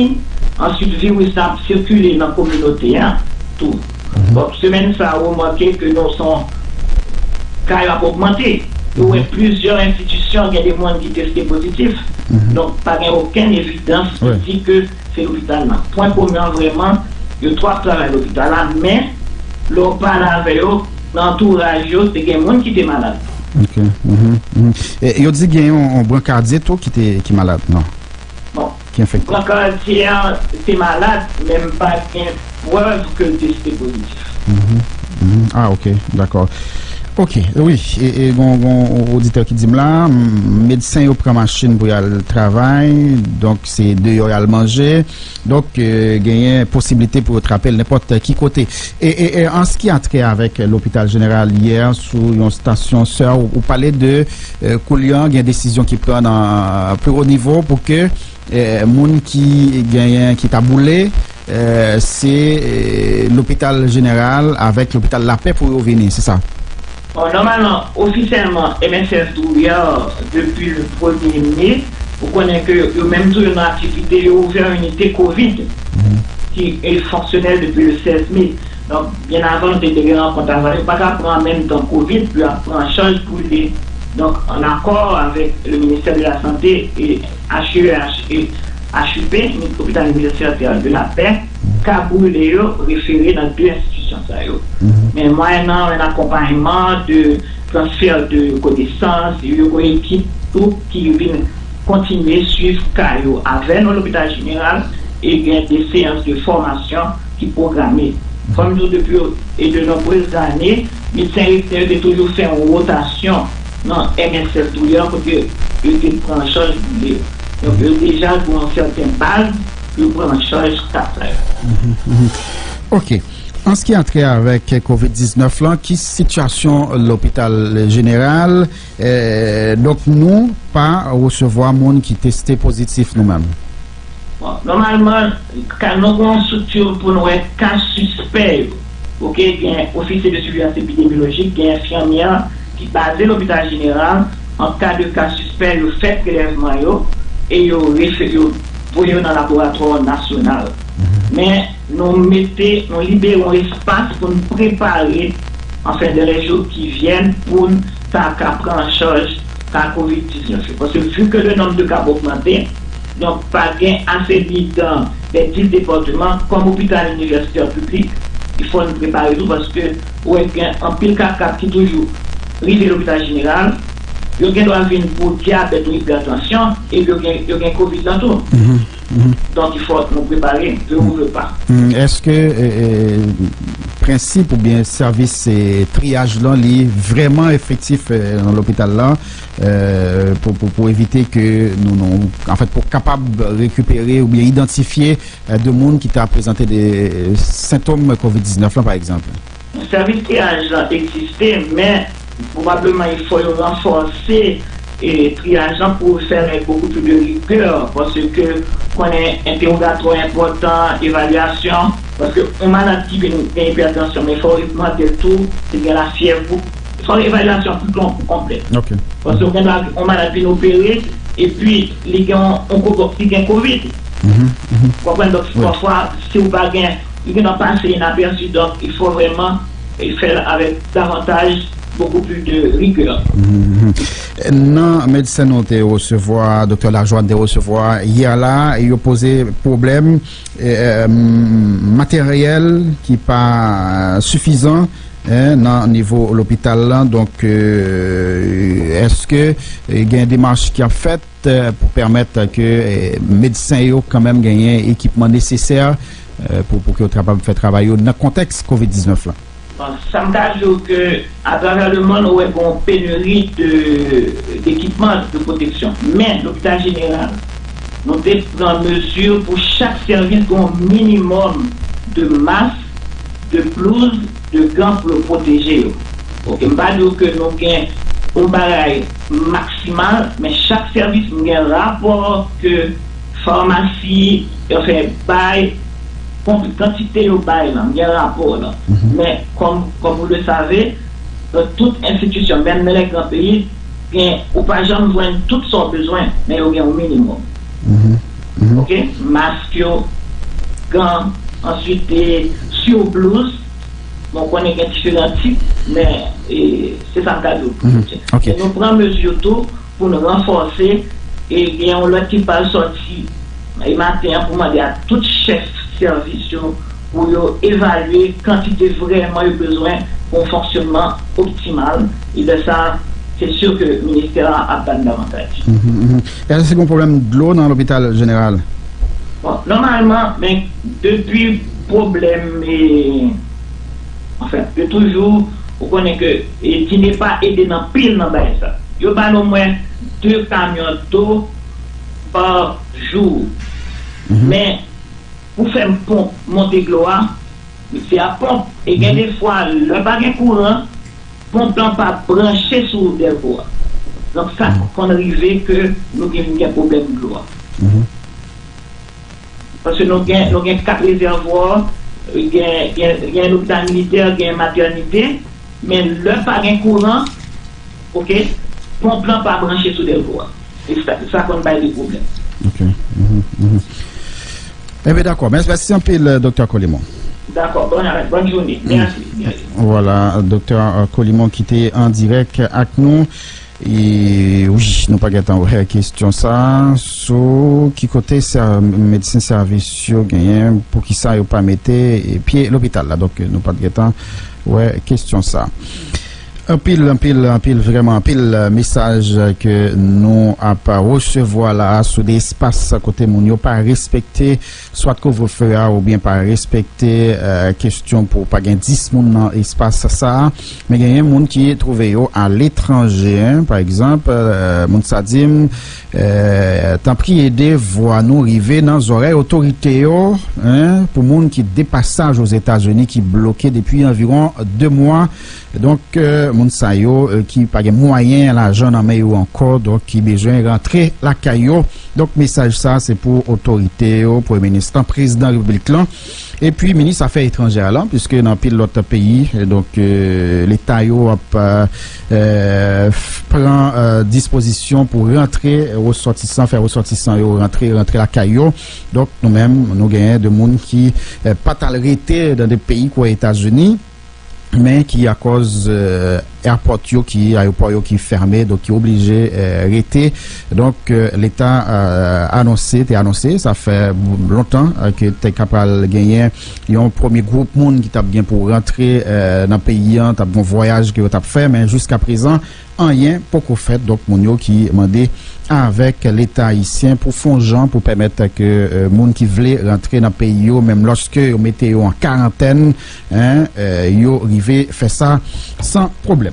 answit viris la ap sikile nan kominote a tou. Donk, semèn sa a, ou remake ke nou son ka yo ap ogmante. Ou wè plizyè enstitisyon, gen de moun ki teste pozitif. Donk, pa gen okenn evidans ki di ke se lopital la. Pwen komen an vrèman, yo tou ap travay lopital la, men lè w pale avè yo, nan antouraj yo, te gen moun ki te malad. Ok. Mhm, mhm. E, yo di gen yon, yon brankadye tou ki te, ki malad, non? Bon, ki enfekte. Brankadye an te malad, men m pa gen prèv ke l teste pozitif. Mhm, mhm. Ah, ok, dakò. Ok, wi, e, e gon, gon oditè ki di m la, m, medsen yo pran machin pou y al travay, donk se deyò y al manje. Donk, eh, genyen posiblite pou yo trape l nenpòt ki kote. E, e, e an ce qui a trait avèk lopital jeneral yè, sou yon stasyon sè, ou, ou pale de, eh, koulye a, gen desizyon ki pran nan pli wo nivo pou ke, eh, moun ki genyen, ki ta boule, eh, se, eh, lopital jeneral avèk lopital Lapè pou yo vini, se sa? Bon, nòmalman, ofisyèlman, M S F Douyard, depi le premye me, ou konnen ke yo menm tou yo nan aktivite, yo ouvè yon inite kovid ki e fonksyonèl depi le sèz me. Donk, byen avan nou te gen rankont avè yo, pa ka pran an menm tan kovid pou y ap pran an chaj pou li. Donk, an akò avèk le ministè de la Sante e H U E H e H U P, Lopital Universitaire de la Paix, ka boule yo refere nan de enstitisyon sa yo. Men mwayennan yon akonpayman de transfè de konesans, yo gen ekip tou ki vin kontinye swiv ka yo avè nou lopital jeneral e gen de seyans de fòmasyon ki pwograme. Fò m di w depi e de nonbrez ane, medsen rezidan yo te toujou fè yon wotasyon nan M S F Douyard kote yo te pran an chaj boule yo. Donk, yo deja gen yon sèten baz pou yo pran an chaj ka sa yo. Mhm, mhm. Ok. An ce qui a trait avèk kovid diznèf lan, ki sitiyasyon lopital jeneral? Eh, donk, nou pa resevwa moun ki teste pozitif nou menm. Bon, nòmalman, ka, nou gen yon estrikti pou nou wè ka sispè yo. Ok, gen ofisye de siveyans epidemyolojik, gen enfimyè ki baze lopital jeneral. An ka de ka sispè, yo fè prelèvman yo e yo refe-, yo voye yo nan laboratwa nasyonal. Men, nou mete, nou libere yon espas pou n prepare, anfen, dans les jours qui viennent, pou n ta ka pran an chaj ka kovid diznèf yo. Paske, vu que le nombre de cas ap ogmante, donk, pa gen ase mitan les dix départements, kòm opital inivèsitè piblik, il faut n prepare tou, paske, ou wè, gen anpil ka k ap ki toujou rive lopital jeneral, yo gen dwa vin pou dyabèt ou ipertansyon, epi yo gen, yo gen kovid lan tou. Mhm. Donk, il faut nou prepare, veut ou veut pas. Hmm, èske, eh, eh, prensip oubyen sèvis, eh, triyaj lan, li vrèman efektif, eh, nan lopital la, eh, pou, pou, pou evite ke nou, nou, anfèt, pou kapab rekipere oubyen idantifye, eh, de moun ki ta prezante de, eh, sentòm kovid diznèf lan, pa egzanp? Sèvis triyaj lan egziste, men pwobableman il faut yo ranfòse, e, triyaj lan pou fè l avec beaucoup plus de rigueur, paske konnen entèwogatwa enpòtan, evalyasyon, paske yon malad ki vin gen ipètansyon, men fò w mande l tou, si l gen lafyèv ou, fò evalyasyon pi kon-, konplèt. Ok. Paske ou gen dwa yon malad vin opere, epi li gen yon, yon kogo-, li gen kovid. Mhm, mhm. Ou konprann? Donk, wi, pafwa, si ou pa gen, li gen dwa pase inapèsi, donk, il faut vraiment, eh, fè l avec davantage, beaucoup plus de rigueur. Mhm, mhm. Nan medsen nou te resevwa, Doktè Lajoie te resevwa yè la, yo poze pwoblèm, eh, materyèl ki pa sifizan, eh, nan nivo lopital lan. Donk, eh, èske, eh, gen demach ki ap fèt, eh, pou pèmèt ke, eh, medsen yo kanmenm genyen ekipman nesesè, eh, pou, pou ke yo kapab fè travay yo nan kontèks kovid diznèf lan? Sa m ka di w ke atravè lemonn, ou wè gen yon peneri de, dekipman de pwoteksyon. Men, lopital jeneral, nou te pran mezi pou chak sèvis gen yon minimòm de mask, de blouz, de gan pou yo pwoteje yo. Oke, m pa di w ke nou gen yon bagay maksimal, men chak sèvis m gen rapò ke famasi, anfen, bay, kantite yo bay lan, m gen rapò lan. Men, kòm, kòm ou le save, nan tout enstitisyon, menm nan lè gran peyi, gen, ou pa janm jwenn tout sa w bezwen, men yo gen yon minimòm. Oke? Mask yo, gan, answit, e, siblouz, bon, konnen gen diferan tip, men, e, se sa m ka di w. E nou pran mezi tou, pou n ranfòse, e gen yon lòt ki pral sòti e maten an pou mande a tout chèf sèvis yo pou yo evalye kantite vrèman yo bezwen pou yon fonksyònman optimal. E lè sa, se si ke ministè a ap ban davantaj. Èske gen pwoblèm dlo nan lopital jeneral? Bon, nòmalman, men depi pwoblèm, e, anfen, de toujou, ou konnen ke, e, Dinepa ede n anpil nan bagay sa. Yo ba n omwen de kamyon dlo pa jou. Men, pou fè ponp monte dlo a, se a ponp. E gen de fwa, lè pa gen kouran, ponp lan pa branche sou dèvo a. Donk, sa konn rive ke nou gen, gen pwoblèm dlo a. Paske nou gen, nou gen kat rezèvwa, gen, gen, gen lopital militè, gen matènite, men lè pa gen kouran, oke, ponp lan pa branche sou dèvo a. E sa, sa konn bay de pwoblèm. Ok. Mhm, mhm. Enben, dakò. Mèsi, mèsi anpil, Doktè Colimon. Dakò. Bòn, bòn jounen. Mèsi, mèsi. Vwala, Doktè Colimon ki te an dirèk ak nou. E wi, nou pa gentan wè kesyon sa a, sou ki kote sè-, medsen sèvis yo genyen, poukisa yo pa mete, e, pye lopital la. Donk, nou pa t gentan wè kesyon sa a. Anpil, anpil, anpil, vrèman anpil, e, mesaj ke nou ap resevwa la a sou de espas kote moun yo pa respekte swa kouvrefe a oubyen pa respekte, e, kesyon pou pa gen dis moun nan espas sa a. Men genyen moun ki twouve yo aletranje, pa egzanp, e, moun sa di m, e, tanpri ede vwa nou rive nan zòrèy otorite yo, en, pou moun ki depasaj Ozetazini ki bloke depi anviwon de mwa. Donk, e, moun sa yo, e, ki pa gen mwayen lajan nan men yo ankò, donk ki bezwen rantre lakay yo. Donk, mesaj sa, se pou otorite yo, Premye Minis lan, Prezidan Repiblik lan, epi Minis Afè Etranjè a lan, piske nan anpil lòt peyi, e, donk, e, Leta yo ap, e, e, f-, pran, e, dispozisyon pou rantre resòtisan, fè resòtisan yo rantre, rantre lakay yo. Donk, nou menm, nou genyen de moun ki, e, pa t al rete nan de peyi kwa Etazini, men ki akòz, e, airport yo ki, ayewopò yo ki fèmen, donk ki oblije, e, rete. Donk, e, Leta, e, anonse, te anonse, sa fè lontan, e, ke te ka pral genyen yon premye gwoup moun ki t ap gen pou rantre, e, nan peyi an, t ap gen yon vwayaj ke yo t ap fè, men jiskaprezan, anyen poko fèt. Donk, moun yo ki mande avèk Leta ayisyen pou fè yon jan pou pèmèt ke, e, moun ki vle rantre nan peyi yo, menm lòske yo mete yo an karantèn, en, e, yo rive fè sa san pwoblèm.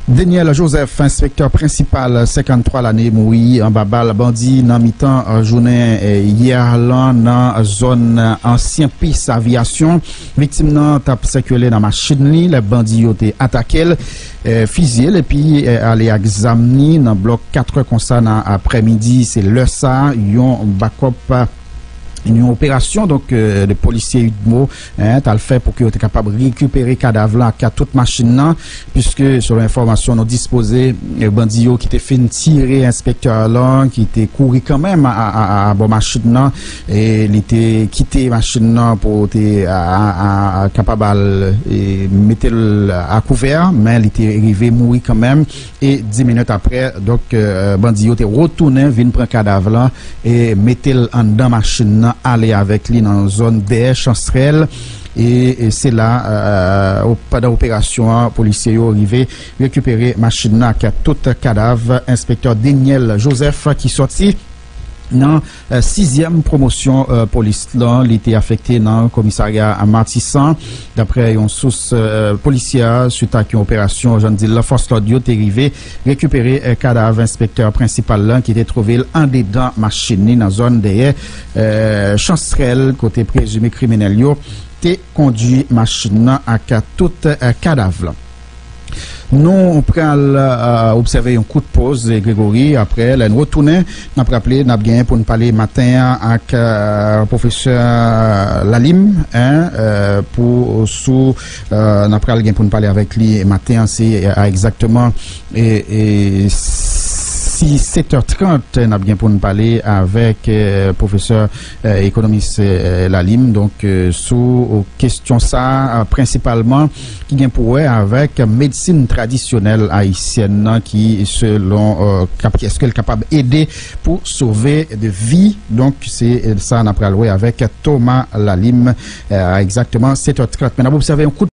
Deniel Joseph, enspektè prensipal, senkanntwa lane, mouri anba bal bandi nan mitan, e, jounen, e, yè lan nan zòn, e, Ansyen Pis Aviyasyon. Viktim nan t ap sikile nan machin li lè bandi yo te atake l, e, fizye l epi, e, ale ak zam li nan blòk kat è konsa nan aprèmidi. Se lè sa a, yon bakòp, yon operasyon, donk, e, de polisye UDMO, en, t al fè pou ke yo te kapab rekipere kadav lan ak tout machin nan, piske, selon enfòmasyon nou dispoze, e, bandi yo ki te fin tire enspektè lan, ki te kouri kanmenm a, a, a, a bò machin nan, e li te kite machin nan pou te a, a, a, a kapab al, e, mete l a kouvè, men li te rive mouri kanmenm. E dis minit apre, donk, e, bandi yo te retounen vin pran kadav lan e mete l anndan machin nan, ale avèk li nan zòn dèyè Chansrèl. E, e se la, e, o-, pandan operasyon an, polisye yo rive rekipere machin nan ak tout kadav enspektè Deniel Joseph ki sòti nan sizyèm pwomosyon polis lan. Li te afekte nan komisarya Matisan, dapre yon sous polisyè, swit ak yon operasyon, jan di l, fòs lòd yo te rive rekipere kadav enspektè prensipal lan, ki te twouve l andedan machin li nan zòn dèyè Chansrèl, kote prezime kriminèl yo te kondui machin nan ak tout kadav lan. Nou pral obsève yon kout poz, Gregory. Apre, lè n retounen, n ap raple n ap genyen pou n pale maten an ak pwofesè Lalim, en, pou sou n ap pral gen pou n pale avèk li maten an, se a egzakteman si sèt è trant n ap gen pou n pale avèk pwofesè ekonomis Lalim, donk sou kesyon sa prensipalman ki gen pou wè avèk medsin tradisyonèl ayisyèn nan, ki selon, ki èske l kapab ede pou sove de vi. Donk se sa n ap pral wè avèk Thomas Lalim a egzakteman sèt è trant. Men n ap obsève yon kout